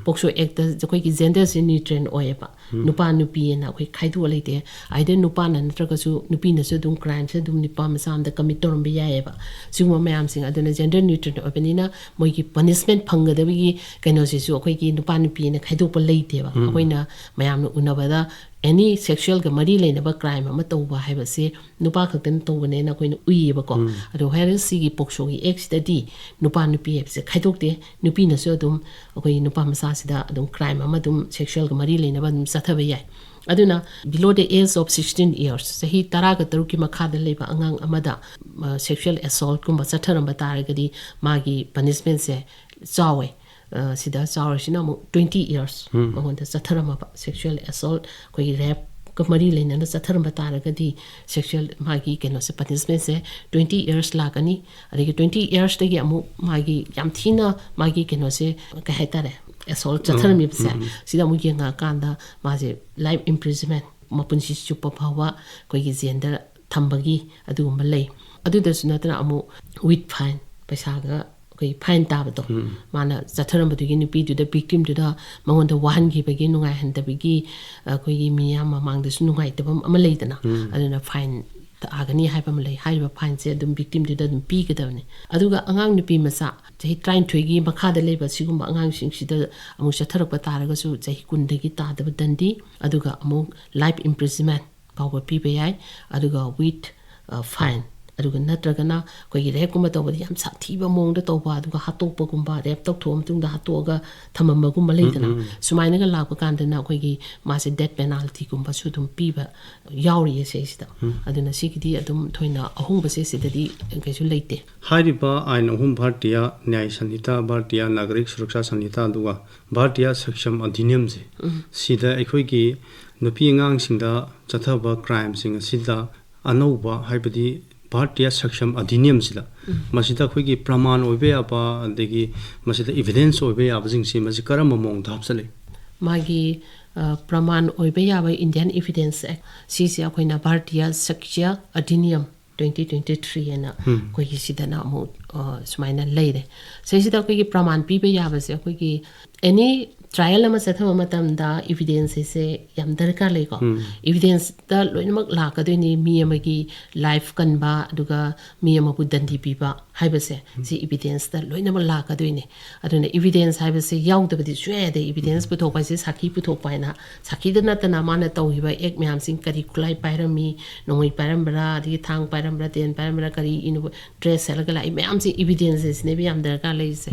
ꯄꯣꯛꯁꯣ ꯑꯦꯛꯇ ꯑꯩꯈꯣꯏꯒꯤ ꯖꯦꯟꯗꯔꯁꯦ ꯅ꯭ꯌꯨꯇ꯭ꯔꯦꯟ ꯑꯣꯏꯌꯦꯕ꯫ ꯅꯨꯄꯥ ꯅꯨꯄꯤ ꯑꯅ ꯑꯩꯈꯣꯏ ꯈꯥꯏꯗꯣꯛꯑ ꯂꯩꯇꯦ꯫ ꯑꯥꯏꯗꯔ ꯅꯨꯄꯥꯅ ꯅꯠꯇ꯭ꯔꯒꯁꯨ ꯅꯨꯄꯤꯅꯁꯨ ꯑꯗꯨꯝ ꯀ꯭ꯔꯥꯏꯝꯁꯦ ꯑꯗꯨꯝ ꯅꯨꯄꯥ ꯃꯆꯥ ꯑꯃꯗ ꯀꯃꯤꯠ ꯇꯧꯔꯝꯕ ꯌꯥꯏꯌꯦꯕ꯫ ꯁꯤꯒꯨꯝꯕ ꯃꯌꯥꯝꯁꯤꯡ ꯑꯗꯨꯅ ꯖꯦꯟꯗꯔ ꯅ꯭ꯌꯨꯇ꯭ꯔꯦꯟ ꯑꯣꯏꯕꯅꯤꯅ ꯃꯣꯏꯒꯤ ꯄꯅꯤꯁꯃꯦꯟ ꯐꯪꯒꯗꯕꯒꯤ ꯀꯩꯅꯣꯁꯤꯁꯨ ꯑꯩꯈꯣꯏꯒꯤ ꯅꯨꯄꯥ ꯅꯨꯄꯤ ꯑꯅ ꯈꯥꯏꯗꯣꯛꯄ ꯂꯩꯇꯦꯕ꯫ ꯑꯩꯈꯣꯏꯅ ꯃꯌꯥꯝꯅ ꯎꯅꯕꯗ ꯑꯦꯅꯤ ꯁꯦꯛꯁꯨꯋꯦꯜꯒ ꯃꯔꯤ ꯂꯩꯅꯕ ꯀ꯭ꯔꯥꯏꯝ ꯑꯃ ꯇꯧꯕ ꯍꯥꯏꯕꯁꯦ ꯅꯨꯄꯥ ꯈꯛꯇꯅ ꯇꯧꯕꯅꯦꯅ ꯑꯩꯈꯣꯏꯅ ꯎꯏꯌꯦꯕꯀꯣ꯫ ꯑꯗꯣ ꯍꯥꯏꯔꯒ ꯁꯤꯒꯤ ꯄꯣꯛꯁꯣꯒꯤ ꯑꯦꯛꯁꯤꯗꯗꯤ ꯅꯨꯄꯥ ꯅꯨꯄꯤ ꯍꯥꯏꯕꯁꯦ ꯈꯥꯏꯗꯣꯛꯇꯦ꯫ ꯅꯨꯄꯤꯅꯁꯨ ꯑꯗꯨꯝ ꯑꯩꯈꯣꯏ ꯅꯨꯄꯥ ꯃꯆꯥꯁꯤꯗ ꯑꯗꯨꯝ ꯀ꯭ꯔꯥꯏꯝ ꯑꯃ ꯑꯗꯨꯝ ꯁꯦꯛꯁꯨꯋꯦꯜꯒ ꯃꯔꯤ ꯂꯩꯅꯕ ꯑꯗꯨꯝ ꯆꯠꯊꯕ ꯌꯥꯏ꯫ ꯑꯗꯨꯅ below the age of sixteen years, ꯆꯍꯤ ꯇꯔꯥꯒ ꯇꯔꯨꯛꯀꯤ ꯃꯈꯥꯗ ꯂꯩꯕ ꯑꯉꯥꯡ ꯑꯃꯗ, ꯑ, ꯁꯦꯛꯁꯨꯋꯦꯜ ꯑꯦꯁꯣꯜꯠꯀꯨꯝꯕ ꯆꯠꯊꯔꯝꯕ ꯇꯥꯔꯒꯗꯤ ꯃꯥꯒꯤ ꯄꯅꯤꯁꯃꯦꯟꯁꯦ ꯆꯥꯎꯋꯦ꯫ ꯑ, ꯁꯤꯗ ꯆꯥꯎꯔꯤꯁꯤꯅ ꯑꯃꯨꯛ ꯇ꯭ꯋꯦꯟꯇꯤ ꯏꯌꯥꯔꯁ ꯃꯉꯣꯟꯗ ꯆꯠꯊꯔꯝꯃꯕ, ꯁꯦꯛꯁꯨꯋꯦꯜ ꯑꯦꯁꯣꯜꯠ, ꯑꯩꯈꯣꯏꯒꯤ ꯔꯦꯞꯀ ꯃꯔꯤ ꯂꯩꯅꯅ ꯆꯠꯊꯔꯝꯕ ꯇꯥꯔꯒꯗꯤ ꯁꯦꯛꯁꯨꯋꯦꯜ ꯃꯥꯒꯤ ꯀꯩꯅꯣꯁꯦ, ꯄꯅꯤꯁꯃꯦꯟꯁꯦ ꯇ꯭ꯋꯦꯟꯇꯤ ꯏꯌꯥꯔꯁ ꯂꯥꯛꯀꯅꯤ꯫ ꯑꯗꯒꯤ ꯇ꯭ꯋꯦꯟꯇꯤ ꯏꯌꯥꯔꯁꯇꯒꯤ ꯑꯃꯨꯛ ꯃꯥꯒꯤ ꯌꯥꯝ ꯊꯤꯅ ꯃꯥꯒꯤ ꯀꯩꯅꯣꯁꯦ, ꯀꯩ ꯍꯥꯏꯇꯥꯔꯦ, ꯑꯦꯁꯣꯜꯠ ꯆꯠꯊꯔꯝꯃꯤꯕꯁꯦ, ꯁꯤꯗ ꯑꯃꯨꯛ ꯌꯦꯡꯉꯛꯑꯀꯥꯟꯗ ꯃꯥꯁꯦ ꯂꯥꯏꯐ ꯏꯝꯄ꯭ꯔꯤꯖꯟꯃꯦꯟ, ꯃꯄꯨꯟꯁꯤ ꯆꯨꯞꯄ ꯐꯥꯎꯕ ꯑꯩꯈꯣꯏꯒꯤ ꯖꯦꯟꯗꯔ ꯊꯝꯕꯒꯤ ꯑꯗꯨꯒꯨꯝꯕ ꯂꯩ꯫ ꯑꯗꯨꯗꯁꯨ ꯅꯠꯇꯅ ꯑꯃꯨꯛ with fine, ꯄꯩꯁꯥꯒ ꯑꯩꯈꯣꯏ ꯐꯥꯏꯟ ꯇꯥꯕꯗꯣ, ꯃꯥꯅ ꯆꯠꯊꯔꯝꯕꯗꯨꯒꯤ ꯅꯨꯄꯤꯗꯨꯗ, ꯚꯤꯛꯇꯤꯝꯗꯨꯗ ꯃꯉꯣꯟꯗ ꯋꯥꯍꯟꯈꯤꯕꯒꯤ, ꯅꯨꯡꯉꯥꯏꯍꯟꯗꯕꯒꯤ, ꯑꯩꯈꯣꯏꯒꯤ ꯃꯤꯌꯥꯝ ꯃꯃꯥꯡꯗꯁꯨ ꯅꯨꯡꯉꯥꯏꯇꯕ ꯑꯃ ꯂꯩꯗꯅ, ꯑꯗꯨꯅ ꯐꯥꯏꯟ ꯇꯥꯒꯅꯤ ꯍꯥꯏꯕ ꯑꯃ ꯂꯩ꯫ ꯍꯥꯏꯔꯤꯕ ꯐꯥꯏꯟꯁꯦ ꯑꯗꯨꯝ ꯚꯤꯛꯇꯤꯝꯗꯨꯗ ꯑꯗꯨꯝ ꯄꯤꯒꯗꯕꯅꯤ꯫ ꯑꯗꯨꯒ ꯑꯉꯥꯡ ꯅꯨꯄꯤ ꯃꯆꯥ ꯆꯍꯤ ꯇꯔꯥꯅꯤꯊꯣꯏꯒꯤ ꯃꯈꯥꯗ ꯂꯩꯕ ꯁꯤꯒꯨꯝꯕ ꯑꯉꯥꯡꯁꯤꯡꯁꯤꯗ ꯑꯃꯨꯛ ꯆꯠꯊꯔꯛꯄ ꯇꯥꯔꯒꯁꯨ, ꯆꯍꯤ ꯀꯨꯟꯗꯒꯤ ꯇꯥꯗꯕ ꯗꯟꯗꯤ, ꯑꯗꯨꯒ ꯑꯃꯨꯛ life imprisonment ꯐꯥꯎꯕ ꯄꯤꯕ ꯌꯥꯏ꯫ ꯑꯗꯨꯒ with fine, ꯑꯗꯨꯒ ꯅꯠꯇ꯭ꯔꯒꯅ ꯑꯩꯈꯣꯏꯒꯤ ꯔꯦꯞꯀꯨꯝꯕ ꯇꯧꯕꯗꯤ ꯌꯥꯝ ꯁꯥꯊꯤꯕ ꯃꯑꯣꯡꯗ ꯇꯧꯕ, ꯑꯗꯨꯒ ꯍꯥꯠꯇꯣꯛꯄꯒꯨꯝꯕ, ꯔꯦꯞ ꯇꯧꯊꯣꯛꯑ ꯃꯇꯨꯡꯗ ꯍꯥꯠꯇꯣꯛꯑꯒ ꯊꯝꯃꯝꯕꯒꯨꯝꯕ ꯂꯩꯗꯅ, ꯁꯨꯃꯥꯏꯅꯒ ꯂꯥꯛꯄ ꯀꯥꯟꯗꯅ ꯑꯩꯈꯣꯏꯒꯤ ꯃꯥꯁꯦ death penaltyꯒꯨꯝꯕꯁꯨ ꯑꯗꯨꯝ ꯄꯤꯕ ꯌꯥꯎꯔꯤꯌꯦ ꯁꯤꯁꯤꯗ꯫ ꯑꯗꯨꯅ ꯁꯤꯒꯤꯗꯤ ꯑꯗꯨꯝ ꯊꯣꯏꯅ ꯑꯍꯣꯡꯕꯁꯦ ꯁꯤꯗꯗꯤ ꯀꯩꯁꯨ ꯂꯩꯇꯦ꯫ ꯍꯥꯏꯔꯤꯕ ꯑꯥꯏꯟ ꯑꯍꯨꯝ, ꯚꯥꯔꯇꯤꯌꯥ ꯅ꯭ꯌꯥꯌ ꯁꯪꯍꯤꯇꯥ, ꯚꯥꯔꯇꯤꯌꯥ ꯅꯥꯒꯔꯤꯛ ꯁꯨꯔꯛꯁꯥ ꯁꯪꯍꯤꯇꯥ, ꯑꯗꯨꯒ ꯚꯥꯔꯇꯤꯌꯥ ꯁꯛꯁꯝ ꯑꯙꯤꯅꯤꯌꯝꯁꯦ, ꯁꯤꯗ ꯑꯩꯈꯣꯏꯒꯤ ꯅꯨꯄꯤ ꯑꯉꯥꯡꯁꯤꯡꯗ ꯆꯠꯊꯕ crimeꯁꯤꯡ ꯑꯁꯤꯗ ꯑꯅꯧꯕ, ꯍꯥꯏꯕꯗꯤ ꯚꯥꯔꯇꯤꯌꯥ ꯁꯛꯁꯝ ꯑꯙꯤꯅꯤꯌꯝꯁꯤꯗ, ꯃꯁꯤꯗ ꯑꯩꯈꯣꯏꯒꯤ ꯄ꯭ꯔꯃꯥꯟ ꯑꯣꯏꯕ ꯌꯥꯕ, ꯑꯗꯒꯤ ꯃꯁꯤꯗ evidence ꯑꯣꯏꯕ ꯌꯥꯕꯁꯤꯡꯁꯤ, ꯃꯁꯤ ꯀꯔꯝꯕ ꯃꯑꯣꯡꯗ ꯍꯥꯞꯆꯜꯂꯤ? ꯃꯥꯒꯤ, ꯑ, ꯄ꯭ꯔꯃꯥꯟ ꯑꯣꯏꯕ ꯌꯥꯕ Indian Evidence Act, ꯁꯤꯁꯦ ꯑꯩꯈꯣꯏꯅ ꯚꯥꯔꯇꯤꯌꯥ ꯁꯛꯁ꯭ꯌ ꯑꯙꯤꯅꯤꯌꯝ twenty twenty three ꯍꯥꯏꯅ ꯑꯩꯈꯣꯏꯒꯤ ꯁꯤꯗꯅ ꯑꯃꯨꯛ, ꯑ, ꯁꯨꯃꯥꯏꯅ ꯂꯩꯔꯦ꯫ ꯁꯤꯁꯤꯗ ꯑꯩꯈꯣꯏꯒꯤ ꯄ꯭ꯔꯃꯥꯟ ꯄꯤꯕ ꯌꯥꯕꯁꯦ, ꯑꯩꯈꯣꯏꯒꯤ any trial ꯑꯃ ꯆꯠꯊꯕ ꯃꯇꯝꯗ evidence ꯁꯦ ꯌꯥꯝ ꯗꯔꯀꯥꯔ ꯂꯩꯀꯣ꯫ Evidence ꯇ ꯂꯣꯏꯅꯃꯛ ꯂꯥꯛꯀꯗꯣꯏꯅꯤ꯫ ꯃꯤ ꯑꯃꯒꯤ life ꯀꯟꯕ, ꯑꯗꯨꯒ ꯃꯤ ꯑꯃꯕꯨ ꯗꯟꯗꯤ ꯄꯤꯕ ꯍꯥꯏꯕꯁꯦ, ꯁꯤ evidence ꯇ ꯂꯣꯏꯅꯃꯛ ꯂꯥꯛꯀꯗꯣꯏꯅꯤ꯫ ꯑꯗꯨꯅ evidence ꯍꯥꯏꯕꯁꯦ ꯌꯥꯎꯗꯕꯗꯤ ꯁꯨꯡꯌꯥ ꯌꯥꯗꯦ꯫ Evidence ꯄꯨꯊꯣꯛꯄ ꯍꯥꯏꯁꯦ ꯁꯥꯈꯤ ꯄꯨꯊꯣꯛꯄ ꯍꯥꯏꯅ, ꯁꯥꯈꯤꯗ ꯅꯠꯇꯅ ꯃꯥꯅ ꯇꯧꯈꯤꯕ act ꯃꯌꯥꯝꯁꯤꯡ, ꯀꯔꯤ ꯈꯨꯠꯂꯥꯏ ꯄꯥꯏꯔꯝꯃꯤ, ꯅꯣꯡꯃꯩ ꯄꯥꯏꯔꯝꯕ꯭ꯔꯥ, ꯑꯗꯒꯤ ꯊꯥꯡ ꯄꯥꯏꯔꯝꯕ꯭ꯔꯥ, ꯇꯦꯟ ꯄꯥꯏꯔꯝꯕ꯭ꯔꯥ, ꯀꯔꯤ ꯏꯅꯣ-, dress ꯁꯦꯠꯂꯒ ꯂꯥꯛꯏ ꯃꯌꯥꯝꯁꯦ, evidence ꯁꯤꯅꯦꯕ ꯌꯥꯝ ꯗꯔꯀꯥꯔ ꯂꯩꯔꯤꯁꯦ꯫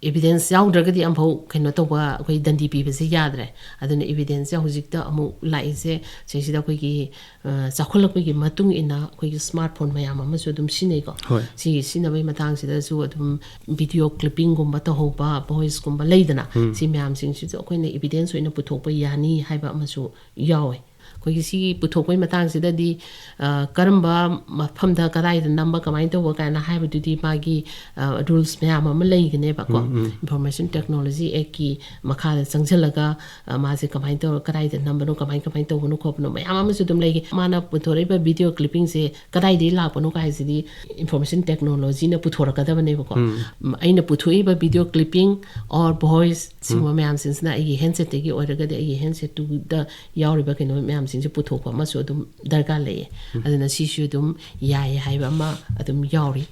Evidence ꯌꯥꯎꯗ꯭ꯔꯒꯗꯤ ꯑꯃꯐꯥꯎ ꯀꯩꯅꯣ ꯇꯧꯕ, ꯑꯩꯈꯣꯏ ꯗꯟꯗꯤ ꯄꯤꯕꯁꯦ ꯌꯥꯗ꯭ꯔꯦ꯫ ꯑꯗꯨꯅ evidence ꯁꯦ ꯍꯧꯖꯤꯛꯇ ꯑꯃꯨꯛ ꯂꯥꯛꯏꯁꯦ, ꯁꯤꯁꯤꯗ ꯑꯩꯈꯣꯏꯒꯤ, ꯑ, ꯆꯥꯎꯈꯠꯂꯛꯄꯒꯤ ꯃꯇꯨꯡ ꯏꯟꯅ ꯑꯩꯈꯣꯏꯒꯤ smartphone ꯃꯌꯥꯝ ꯑꯃꯁꯨ ꯑꯗꯨꯝ ꯁꯤꯖꯤꯟꯅꯩꯀꯣ꯫ ꯍꯣꯏ꯫ ꯁꯤꯒꯤ ꯁꯤꯖꯤꯟꯅꯕꯒꯤ ꯃꯇꯥꯡꯁꯤꯗꯁꯨ ꯑꯗꯨꯝ video clipping ꯒꯨꯝꯕ ꯇꯧꯍꯧꯕ, voice ꯀꯨꯝꯕ ꯂꯩꯗꯅ, ꯁꯤ ꯃꯌꯥꯝꯁꯤꯡꯁꯤꯁꯨ ꯑꯩꯈꯣꯏꯅ evidence ꯑꯣꯏꯅ ꯄꯨꯊꯣꯛꯄ ꯌꯥꯅꯤ ꯍꯥꯏꯕ ꯑꯃꯁꯨ ꯌꯥꯎꯋꯦ꯫ ꯑꯩꯈꯣꯏꯒꯤ ꯁꯤꯒꯤ ꯄꯨꯊꯣꯛꯄꯒꯤ ꯃꯇꯥꯡꯁꯤꯗꯗꯤ, ꯑ, ꯀꯔꯝꯕ ꯃꯐꯝꯗ ꯀꯗꯥꯏꯗ ꯅꯝꯕ, ꯀꯃꯥꯏꯅ ꯇꯧꯕ ꯀꯥꯏꯅ ꯍꯥꯏꯕꯗꯨꯗꯤ ꯃꯥꯒꯤ, ꯑ, rules ꯃꯌꯥꯝ ꯑꯃ ꯂꯩꯒꯅꯦꯕꯀꯣ꯫ Information Technology Actꯀꯤ ꯃꯈꯥꯗ ꯆꯪꯁꯤꯜꯂꯒ, ꯑ, ꯃꯥꯁꯦ ꯀꯃꯥꯏꯅ ꯇꯧꯔ, ꯀꯗꯥꯏꯗ ꯅꯝꯕꯅꯣ, ꯀꯃꯥꯏ, ꯀꯃꯥꯏꯅ ꯇꯧꯕꯅꯣ ꯈꯣꯠꯄꯅꯣ ꯃꯌꯥꯝ ꯑꯃꯁꯨ ꯑꯗꯨꯝ ꯂꯩꯒꯦ꯫ ꯃꯥꯅ ꯄꯨꯊꯣꯔꯛꯏꯕ video clippingꯁꯦ ꯀꯗꯥꯏꯗꯒꯤ ꯂꯥꯛꯄꯅꯣ ꯀꯥꯏꯁꯤꯗꯤ Information Technologyꯅ ꯄꯨꯊꯣꯔꯛꯀꯗꯕꯅꯦꯕꯀꯣ꯫ ꯎꯝ, ꯑꯩꯅ ꯄꯨꯊꯣꯛꯏꯕ video clipping or voice ꯁꯤꯒꯨꯝꯕ ꯃꯌꯥꯝꯁꯤꯡꯁꯤꯅ ꯑꯩꯒꯤ handsetꯇꯒꯤ ꯑꯣꯏꯔꯒꯗꯤ ꯑꯩꯒꯤ handsetꯇꯨꯗ ꯌꯥꯎꯔꯤꯕ ꯀꯩꯅꯣ ꯃꯌꯥꯝꯁꯤꯡꯁꯦ ꯄꯨꯊꯣꯛꯄ ꯑꯃꯁꯨ ꯑꯗꯨꯝ ꯗꯔꯀꯥꯔ ꯂꯩꯌꯦ꯫ ꯑꯗꯨꯅ ꯁꯤꯁꯨ ꯑꯗꯨꯝ ꯌꯥꯏ ꯍꯥꯏꯕ ꯑꯃ ꯑꯗꯨꯝ ꯌꯥꯎꯔꯤ꯫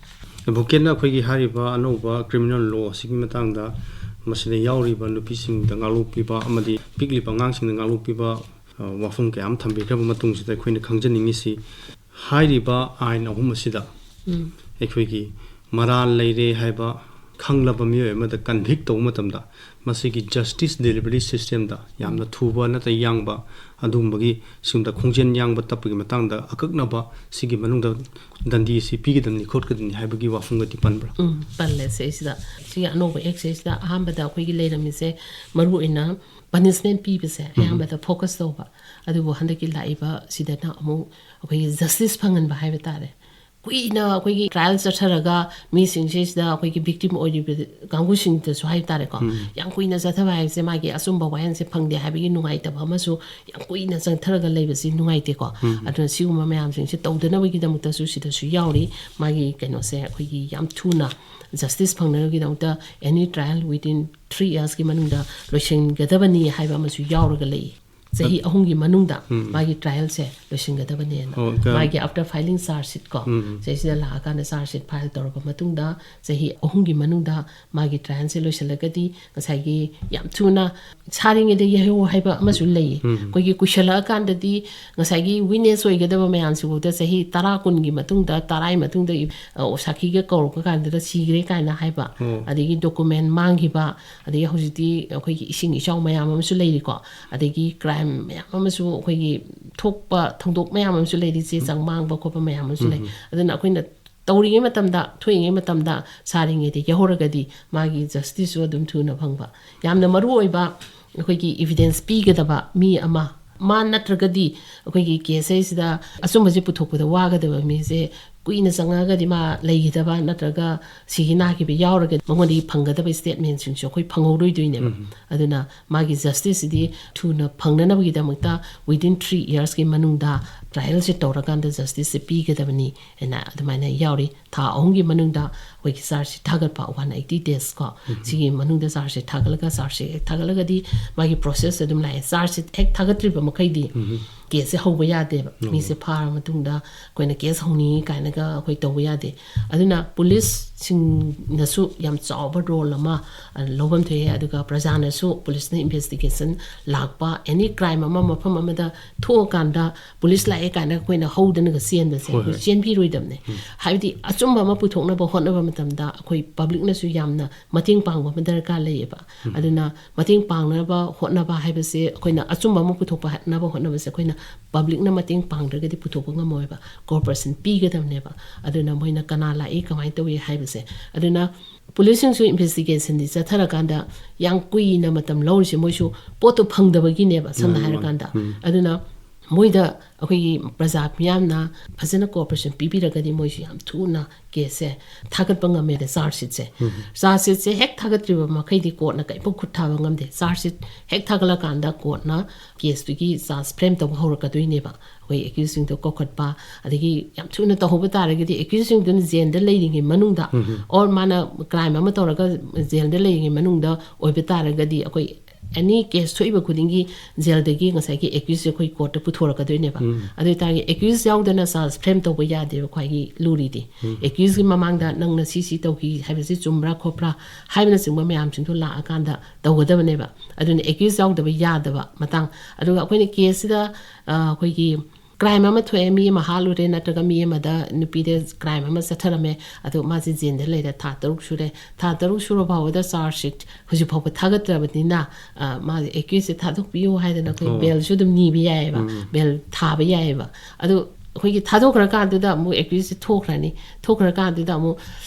Advocateꯅ ꯑꯩꯈꯣꯏꯒꯤ ꯍꯥꯏꯔꯤꯕ ꯑꯅꯧꯕ criminal law ꯑꯁꯤꯒꯤ ꯃꯇꯥꯡꯗ ꯃꯁꯤꯗ ꯌꯥꯎꯔꯤꯕ ꯅꯨꯄꯤꯁꯤꯡꯗ ꯉꯥꯛꯂꯣꯛꯄꯤꯕ ꯑꯃꯗꯤ ꯄꯤꯛꯂꯤꯕ ꯑꯉꯥꯡꯁꯤꯡꯗ ꯉꯥꯛꯂꯣꯛꯄꯤꯕ, ꯑ, ꯋꯥꯐꯝ ꯀꯌꯥ ꯑꯃ ꯊꯝꯕꯤꯈ꯭ꯔꯕ ꯃꯇꯨꯡꯁꯤꯗ ꯑꯩꯈꯣꯏꯅ ꯈꯪꯖꯅꯤꯡꯉꯤꯁꯤ, ꯍꯥꯏꯔꯤꯕ ꯑꯥꯏꯟ ꯑꯍꯨꯝ ꯑꯁꯤꯗ ꯑꯩꯈꯣꯏꯒꯤ ꯃꯔꯥꯜ ꯂꯩꯔꯦ ꯍꯥꯏꯕ ꯈꯪꯂꯕ ꯃꯤꯑꯣꯏ ꯑꯃꯗ convict ꯇꯧꯕ ꯃꯇꯝꯗ ꯃꯁꯤꯒꯤ justice delivery systemꯗ ꯌꯥꯝꯅ ꯊꯨꯕ ꯅꯠꯇ꯭ꯔ ꯌꯥꯡꯕ ꯑꯗꯨꯒꯨꯝꯕꯒꯤ ꯁꯤꯒꯨꯝꯕꯗ ꯈꯣꯡꯖꯦꯜ ꯌꯥꯡꯕ ꯇꯞꯄꯒꯤ ꯃꯇꯥꯡꯗ ꯑꯀꯛꯅꯕ ꯁꯤꯒꯤ ꯃꯅꯨꯡꯗ ꯗꯟꯗꯤ ꯑꯁꯤ ꯄꯤꯒꯗꯕꯅꯤ ꯈꯣꯠꯀꯗꯕꯅꯤ ꯍꯥꯏꯕꯒꯤ ꯋꯥꯐꯝꯒꯗꯤ ꯄꯟꯕ꯭ꯔꯥ? ꯎꯝ, ꯄꯜꯂꯦ ꯁꯤꯁꯤꯗ꯫ ꯁꯤꯒꯤ ꯑꯅꯧꯕ Actꯁꯤꯗ ꯑꯍꯥꯟꯕꯗ ꯑꯩꯈꯣꯏꯒꯤ ꯂꯩꯔꯝꯃꯤꯁꯦ ꯃꯔꯨ ꯑꯣꯏꯅ punishment ꯄꯤꯕꯁꯦ ꯑꯌꯥꯝꯕꯗ focus ꯇꯧꯕ꯫ ꯑꯗꯨꯕꯨ ꯍꯟꯗꯛꯀꯤ ꯂꯥꯛꯏꯕ ꯁꯤꯗꯅ ꯑꯃꯨꯛ ꯑꯩꯈꯣꯏꯒꯤ justice ꯐꯪꯍꯟꯕ ꯍꯥꯏꯕ ꯇꯥꯔꯦ꯫ ꯀꯨꯏꯅ ꯑꯩꯈꯣꯏꯒꯤ trial ꯆꯠꯊꯔꯒ ꯃꯤꯁꯤꯡꯁꯤꯗ ꯑꯩꯈꯣꯏꯒꯤ victim ꯑꯣꯏꯔꯤꯕ ꯀꯥꯡꯕꯨꯁꯤꯡꯗꯁꯨ ꯍꯥꯏꯕ ꯇꯥꯔꯦꯀꯣ, ꯌꯥꯝ ꯀꯨꯏꯅ ꯆꯠꯊꯕ ꯍꯥꯏꯕꯁꯦ ꯃꯥꯒꯤ ꯑꯆꯨꯝꯕ ꯋꯥꯌꯦꯜꯁꯦ ꯐꯪꯗꯦ ꯍꯥꯏꯕꯒꯤ ꯅꯨꯡꯉꯥꯏꯇꯕ ꯑꯃꯁꯨ ꯌꯥꯝ ꯀꯨꯏꯅ ꯆꯪꯊꯔꯒ ꯂꯩꯕꯁꯤ ꯅꯨꯡꯉꯥꯏꯇꯦꯀꯣ꯫ ꯑꯗꯨꯅ ꯁꯤꯒꯨꯝꯕ ꯃꯌꯥꯝꯁꯤꯡꯁꯦ ꯇꯧꯗꯅꯕꯒꯤꯗꯃꯛꯇꯁꯨ ꯁꯤꯗꯁꯨ ꯌꯥꯎꯔꯤ꯫ ꯃꯥꯒꯤ ꯀꯩꯅꯣꯁꯦ ꯑꯩꯈꯣꯏꯒꯤ ꯌꯥꯝ ꯊꯨꯅ justice ꯐꯪꯅꯕꯒꯤꯗꯃꯛꯇ any trial within three yearsꯀꯤ ꯃꯅꯨꯡꯗ ꯂꯣꯏꯁꯤꯟꯒꯗꯕꯅꯤ ꯍꯥꯏꯕ ꯑꯃꯁꯨ ꯌꯥꯎꯔꯒ ꯂꯩ꯫ ꯆꯍꯤ ꯑꯍꯨꯝꯒꯤ ꯃꯅꯨꯡꯗ ꯃꯥꯒꯤ trialꯁꯦ ꯂꯣꯏꯁꯤꯟꯒꯗꯕꯅꯦꯅ꯫ ꯑꯣ, ꯀ- ꯃꯥꯒꯤ after filing charge sheetꯀꯣ, ꯁꯤꯗꯩꯁꯤꯗ ꯂꯥꯛꯑꯀꯥꯟꯗ charge sheet file ꯇꯧꯔꯕ ꯃꯇꯨꯡꯗ ꯆꯍꯤ ꯑꯍꯨꯝꯒꯤ ꯃꯅꯨꯡꯗ ꯃꯥꯒꯤ trialꯁꯦ ꯂꯣꯏꯁꯤꯜꯂꯒꯗꯤ ꯉꯁꯥꯏꯒꯤ ꯌꯥꯝ ꯊꯨꯅ ꯁꯥꯔꯤꯉꯩꯗ ꯌꯩꯍꯧ ꯍꯥꯏꯕ ꯑꯃꯁꯨ ꯂꯩꯌꯦ꯫ ꯑꯩꯈꯣꯏꯒꯤ ꯀꯨꯏꯁꯜꯂꯛꯑꯀꯥꯟꯗꯗꯤ ꯉꯁꯥꯏꯒꯤ witness ꯑꯣꯏꯒꯗꯕ ꯃꯌꯥꯝꯁꯤꯐꯥꯎꯗ ꯆꯍꯤ ꯇꯔꯥ ꯀꯨꯟꯒꯤ ꯃꯇꯨꯡꯗ, ꯇꯔꯥꯒꯤ ꯃꯇꯨꯡꯗ, ꯑ, ꯁꯥꯈꯤꯒ ꯀꯧꯔꯛꯄ ꯀꯥꯟꯗꯨꯗ ꯁꯤꯈ꯭ꯔꯦ ꯀꯥꯏꯅ ꯍꯥꯏꯕ, ꯑꯣ꯫ ꯑꯗꯒꯤ document ꯃꯥꯡꯈꯤꯕ, ꯑꯗꯒꯤ ꯍꯧꯖꯤꯛꯇꯤ ꯑꯩꯈꯣꯏꯒꯤ ꯏꯁꯤꯡ ꯏꯆꯥꯎ ꯃꯌꯥꯝ ꯑꯃꯁꯨ ꯂꯩꯔꯤꯀꯣ, ꯑꯗꯒꯤ crime ꯃꯌꯥꯝ ꯑꯃꯁꯨ ꯑꯩꯈꯣꯏꯒꯤ ꯊꯣꯛꯄ ꯊꯧꯗꯣꯛ ꯃꯌꯥꯝ ꯑꯃꯁꯨ ꯂꯩꯔꯤ, ꯆꯦ ꯆꯥꯡ ꯃꯥꯡꯕ ꯈꯣꯠꯄ ꯃꯌꯥꯝ ꯑꯃꯁꯨ ꯂꯩ꯫ ꯑꯗꯨꯅ ꯑꯩꯈꯣꯏꯅ ꯇꯧꯔꯤꯉꯩ ꯃꯇꯝꯗ, ꯊꯣꯛꯏꯉꯩ ꯃꯇꯝꯗ ꯁꯥꯔꯤꯉꯩꯗ ꯌꯧꯍꯧꯔꯒꯗꯤ ꯃꯥꯒꯤ justiceꯁꯨ ꯑꯗꯨꯝ ꯊꯨꯅ ꯐꯪꯕ꯫ ꯌꯥꯝꯅ ꯃꯔꯨ ꯑꯣꯏꯕ ꯑꯩꯈꯣꯏꯒꯤ evidence ꯄꯤꯒꯗꯕ ꯃꯤ ꯑꯃ ꯃꯥ ꯅꯠꯇ꯭ꯔꯒꯗꯤ ꯑꯩꯈꯣꯏꯒꯤ ꯀꯦꯁ ꯍꯥꯏꯁꯤꯗ ꯑꯆꯨꯝꯕꯁꯦ ꯄꯨꯊꯣꯛꯄꯗ ꯋꯥꯒꯗꯕ ꯃꯤꯁꯦ ꯀꯨꯏꯅ ꯆꯪꯉꯒꯗꯤ ꯃꯥ ꯂꯩꯈꯤꯗꯕ ꯅꯠꯇ꯭ꯔꯒ ꯁꯤꯈꯤ ꯅꯥꯈꯤꯕ ꯌꯥꯎꯔꯒꯗꯤ ꯃꯉꯣꯟꯗꯒꯤ ꯐꯪꯒꯗꯕ ꯁ꯭ꯇꯦꯠꯃꯦꯟꯁꯤꯡꯁꯨ ꯑꯩꯈꯣꯏ ꯐꯪꯍꯧꯔꯣꯏꯗꯣꯏꯅꯦꯕ꯫ ꯑꯗꯨꯅ ꯃꯥꯒꯤ ꯖꯁꯇꯤꯁꯁꯤꯗꯤ ꯊꯨꯅ ꯐꯪꯅꯅꯕꯒꯤꯗꯃꯛꯇ within three yearsꯀꯤ ꯃꯅꯨꯡꯗ ꯇ꯭ꯔꯥꯏꯌꯦꯜꯁꯦ ꯇꯧꯔꯀꯥꯟꯗ ꯖꯁꯇꯤꯁꯁꯦ ꯄꯤꯒꯗꯕꯅꯤ ꯍꯥꯏꯅ ꯑꯗꯨꯃꯥꯏꯅ ꯌꯥꯎꯔꯤ꯫ ꯊꯥ ꯑꯍꯨꯝꯒꯤ ꯃꯅꯨꯡꯗ ꯑꯩꯈꯣꯏꯒꯤ ꯆꯥꯔꯖꯁꯤꯠ ꯊꯥꯒꯠꯄ one eighty days ꯀꯣ, ꯁꯤꯒꯤ ꯃꯅꯨꯡꯗ ꯆꯥꯔꯖꯁꯤꯠ ꯊꯥꯒꯠꯂꯒ, ꯆꯥꯔꯖꯁꯤꯠ ꯍꯦꯛ ꯊꯥꯒꯠꯂꯒꯗꯤ ꯃꯥꯒꯤ ꯄ꯭ꯔꯣꯁꯦꯁ ꯑꯗꯨꯝ ꯂꯥꯛꯑꯦ꯫ ꯆꯥꯔꯖꯁꯤꯠ ꯍꯦꯛ ꯊꯥꯒꯠꯇ꯭ꯔꯤꯕ ꯃꯈꯩꯗꯤ ꯀꯦꯁꯁꯦ ꯍꯧꯕ ꯌꯥꯗꯦꯕ꯫ ꯃꯤꯁꯦ ꯐꯥꯔ ꯃꯇꯨꯡꯗ ꯑꯩꯈꯣꯏꯅ ꯀꯦꯁ ꯍꯧꯅꯤꯡꯉꯤ ꯀꯥꯏꯅꯒ ꯑꯩꯈꯣꯏ ꯇꯧꯕ ꯌꯥꯗꯦ꯫ ꯑꯗꯨꯅ ꯄꯨꯂꯤꯁꯁꯤꯡꯅꯁꯨ ꯌꯥꯝ ꯆꯥꯎꯕ ꯔꯣꯜ ꯑꯃ, ꯑ, ꯂꯧꯐꯝ ꯊꯣꯛꯑꯦ꯫ ꯑꯗꯨꯒ ꯄ꯭ꯔꯖꯥꯅꯁꯨ ꯄꯨꯂꯤꯁꯅ ꯏꯟꯚꯦꯁꯇꯤꯒꯦꯁꯟ ꯂꯥꯛꯄ, ꯑꯦꯅꯤ ꯀ꯭ꯔꯥꯏꯝ ꯑꯃ ꯃꯐꯝ ꯑꯃꯗ ꯊꯣꯛꯑꯀꯥꯟꯗ ꯄꯨꯂꯤꯁ ꯂꯥꯛꯑꯦ ꯀꯥꯏꯅ ꯑꯩꯈꯣꯏꯅ ꯍꯧꯗꯅꯒ ꯆꯦꯟꯕꯁꯦ ꯑꯩꯈꯣꯏ ꯆꯦꯟꯕꯤꯔꯣꯏꯗꯕꯅꯦ꯫ ꯍꯥꯏꯕꯗꯤ ꯑꯆꯨꯝꯕ ꯑꯃ ꯄꯨꯊꯣꯛꯅꯕ ꯍꯣꯠꯅꯕ ꯃꯇꯝꯗ ꯑꯩꯈꯣꯏ ꯄꯕ꯭ꯂꯤꯛꯅꯁꯨ ꯌꯥꯝꯅ ꯃꯇꯦꯡ ꯄꯥꯡꯕ ꯑꯃ ꯗꯔꯀꯥꯔ ꯂꯩꯌꯦꯕ꯫ ꯑꯗꯨꯅ ꯃꯇꯦꯡ ꯄꯥꯡꯅꯕ ꯍꯣꯠꯅꯕ ꯍꯥꯏꯕꯁꯦ ꯑꯩꯈꯣꯏꯅ ꯑꯆꯨꯝꯕ ꯑꯃ ꯄꯨꯊꯣꯛꯄ ꯍꯣꯠꯅꯕ ꯍꯣꯠꯅꯕꯁꯦ ꯑꯩꯈꯣꯏꯅ ꯄꯕ꯭ꯂꯤꯛꯅ ꯃꯇꯦꯡ ꯄꯥꯡꯗ꯭ꯔꯒꯗꯤ ꯄꯨꯊꯣꯛꯄ ꯉꯝꯃꯣꯏꯕ꯫ ꯀꯣꯔꯄꯣꯔꯦꯁꯟ ꯄꯤꯒꯗꯕꯅꯦꯕ꯫ ꯑꯗꯨꯅ ꯃꯣꯏꯅ ꯀꯅꯥ ꯂꯥꯛꯏ, ꯀꯃꯥꯏꯅ ꯇꯧꯏ ꯍꯥꯏꯕꯁꯦ꯫ ꯑꯗꯨꯅ ꯄꯨꯂꯤꯁꯁꯤꯡꯁꯨ ꯏꯟꯚꯦꯁꯇꯤꯒꯦꯁꯟꯗꯤ ꯆꯠꯊꯔꯀꯥꯟꯗ ꯌꯥꯝ ꯀꯨꯏꯅ ꯃꯇꯝ ꯂꯧꯔꯤꯁꯦ ꯃꯣꯏꯁꯨ ꯄꯣꯠꯇꯣ ꯐꯪꯗꯕꯒꯤꯅꯦꯕ, ꯁꯝꯅ ꯃꯥꯅꯤ, ꯃꯥꯅꯤ꯫ ꯍꯥꯏꯔꯀꯥꯟꯗ꯫ ꯎꯝ꯫ ꯑꯗꯨꯅ ꯃꯣꯏꯗ ꯑꯩꯈꯣꯏꯒꯤ ꯄ꯭ꯔꯖꯥ ꯃꯤꯌꯥꯝꯅ ꯐꯖꯅ ꯀꯣꯑꯣꯄꯔꯦꯁꯟ ꯄꯤꯕꯤꯔꯒꯗꯤ ꯃꯣꯏꯁꯨ ꯌꯥꯝ ꯊꯨꯅ ꯀꯦꯁꯁꯦ ꯊꯥꯒꯠꯄ ꯉꯝꯃꯦꯗ, ꯆꯥꯔꯖ ꯁꯤꯠꯁꯦ꯫ ꯎꯝ꯫ ꯆꯥꯔꯖ ꯁꯤꯠꯁꯦ ꯍꯦꯛ ꯊꯥꯒꯠꯇ꯭ꯔꯤꯕ ꯃꯈꯩꯗꯤ ꯀꯣꯔꯠꯅ ꯀꯔꯤꯝꯐꯥꯎ ꯈꯨꯠ ꯊꯥꯕ ꯉꯝꯗꯦ꯫ ꯆꯥꯔꯖ ꯁꯤꯠ ꯍꯦꯛ ꯊꯥꯒꯠꯂꯀꯥꯟꯗ ꯀꯣꯔꯠꯅ ꯀꯦꯁꯇꯨꯒꯤ ꯆꯥꯔꯖ ꯐ꯭ꯔꯦꯝ ꯇꯧꯕ ꯍꯧꯔꯛꯀꯗꯣꯏꯅꯦꯕ꯫ ꯑꯩꯈꯣꯏ ꯑꯦꯀ꯭ꯌꯨꯁꯁꯤꯡꯗꯣ ꯀꯧꯈꯠꯄ, ꯑꯗꯒꯤ ꯌꯥꯝ ꯊꯨꯅ ꯇꯧꯍꯧꯕ ꯇꯥꯔꯒꯗꯤ ꯑꯦꯀ꯭ꯌꯨꯁꯁꯤꯡꯗꯨꯅ ꯖꯦꯜꯗ ꯂꯩꯔꯤꯉꯩ ꯃꯅꯨꯡꯗ, ꯎꯝ꯫ ꯑꯣꯔ ꯃꯥꯅ ꯀ꯭ꯔꯥꯏꯝ ꯑꯃ ꯇꯧꯔꯒ ꯖꯦꯜꯗ ꯂꯩꯔꯤꯉꯩ ꯃꯅꯨꯡꯗ ꯑꯣꯏꯕ ꯇꯥꯔꯒꯗꯤ ꯑꯩꯈꯣꯏ ꯑꯦꯅꯤ ꯀꯦꯁ ꯊꯣꯛꯏꯕ ꯈꯨꯗꯤꯡꯒꯤ ꯖꯦꯜꯗꯒꯤ ꯉꯁꯥꯏꯒꯤ ꯑꯦꯀ꯭ꯌꯨꯁꯁꯦ ꯑꯩꯈꯣꯏ ꯀꯣꯔꯠꯇ ꯄꯨꯊꯣꯔꯛꯀꯗꯣꯏꯅꯦꯕ꯫ ꯎꯝ꯫ ꯑꯗꯨ ꯑꯣꯏꯇꯥꯔꯗꯤ ꯑꯦꯀ꯭ꯌꯨꯁ ꯌꯥꯎꯗꯅ ꯆꯥꯔꯖ ꯐ꯭ꯔꯦꯝ ꯇꯧꯕ ꯌꯥꯗꯦꯕ ꯈ꯭ꯋꯥꯏꯒꯤ ꯂꯨꯔꯤꯗꯤ꯫ ꯎꯝ꯫ ꯑꯦꯀ꯭ꯌꯨꯁꯀꯤ ꯃꯃꯥꯡꯗ ꯅꯪꯅ ꯁꯤ ꯁꯤ ꯇꯧꯈꯤ ꯍꯥꯏꯕꯁꯤ ꯆꯨꯝꯕ꯭ꯔꯥ ꯈꯣꯠꯄ꯭ꯔꯥ ꯍꯥꯏꯕꯅꯆꯤꯡꯕ ꯃꯌꯥꯝꯁꯤꯡꯗꯣ ꯂꯥꯛꯑꯀꯥꯟꯗ ꯇꯧꯒꯗꯕꯅꯦꯕ꯫ ꯑꯗꯨꯅ ꯑꯦꯀ꯭ꯌꯨꯁ ꯌꯥꯎꯗꯕ ꯌꯥꯗꯕ ꯃꯇꯥꯡ꯫ ꯑꯗꯨꯒ ꯑꯩꯈꯣꯏꯅ ꯀꯦꯁꯁꯤꯗ, ꯑ, ꯑꯩꯈꯣꯏꯒꯤ ꯀ꯭ꯔꯥꯏꯝ ꯑꯃ ꯊꯣꯛꯑꯦ, ꯃꯤ ꯑꯃ ꯍꯥꯠꯂꯨꯔꯦ, ꯅꯠꯇ꯭ꯔꯒ ꯃꯤ ꯑꯃꯗ, ꯅꯨꯄꯤꯗ ꯀ꯭ꯔꯥꯏꯝ ꯑꯃ ꯆꯠꯊꯔꯝꯃꯦ, ꯑꯗꯣ ꯃꯥꯁꯦ ꯖꯦꯜꯗ ꯂꯩꯔꯦ ꯊꯥ ꯇꯔꯨꯛ ꯁꯨꯔꯦ, ꯊꯥ ꯇꯔꯨꯛ ꯁꯨꯔ ꯐꯥꯎꯕꯗ ꯆꯥꯔꯖ ꯁꯤꯠ ꯍꯧꯖꯤꯛ ꯐꯥꯎꯕ ꯊꯥꯒꯠꯇ꯭ꯔꯕꯅꯤꯅ, ꯑ, ꯃꯥꯁꯦ ꯑꯦꯀ꯭ꯌꯨꯁꯁꯦ ꯊꯥꯗꯣꯛꯄꯤꯌꯨ ꯍꯥꯏꯗꯅ ꯑꯩꯈꯣꯏ ꯑꯣ꯫ ꯕꯦꯜꯁꯨ ꯑꯗꯨꯝ ꯅꯤꯕ ꯌꯥꯏꯑꯕ, ꯎꯝ꯫ ꯕꯦꯜ ꯊꯥꯕ ꯌꯥꯏꯑꯕ꯫ ꯑꯗꯣ ꯑꯩꯈꯣꯏꯒꯤ ꯊꯥꯗꯣꯛꯈ꯭ꯔꯀꯥꯟꯗꯨꯗ ꯑꯃꯨꯛ ꯑꯦꯀ꯭ꯌꯨꯁꯁꯦ ꯊꯣꯛꯈ꯭ꯔꯅꯤ, ꯊꯣꯛꯈ꯭ꯔꯀꯥꯟꯗꯨꯗ ꯑꯃꯨꯛ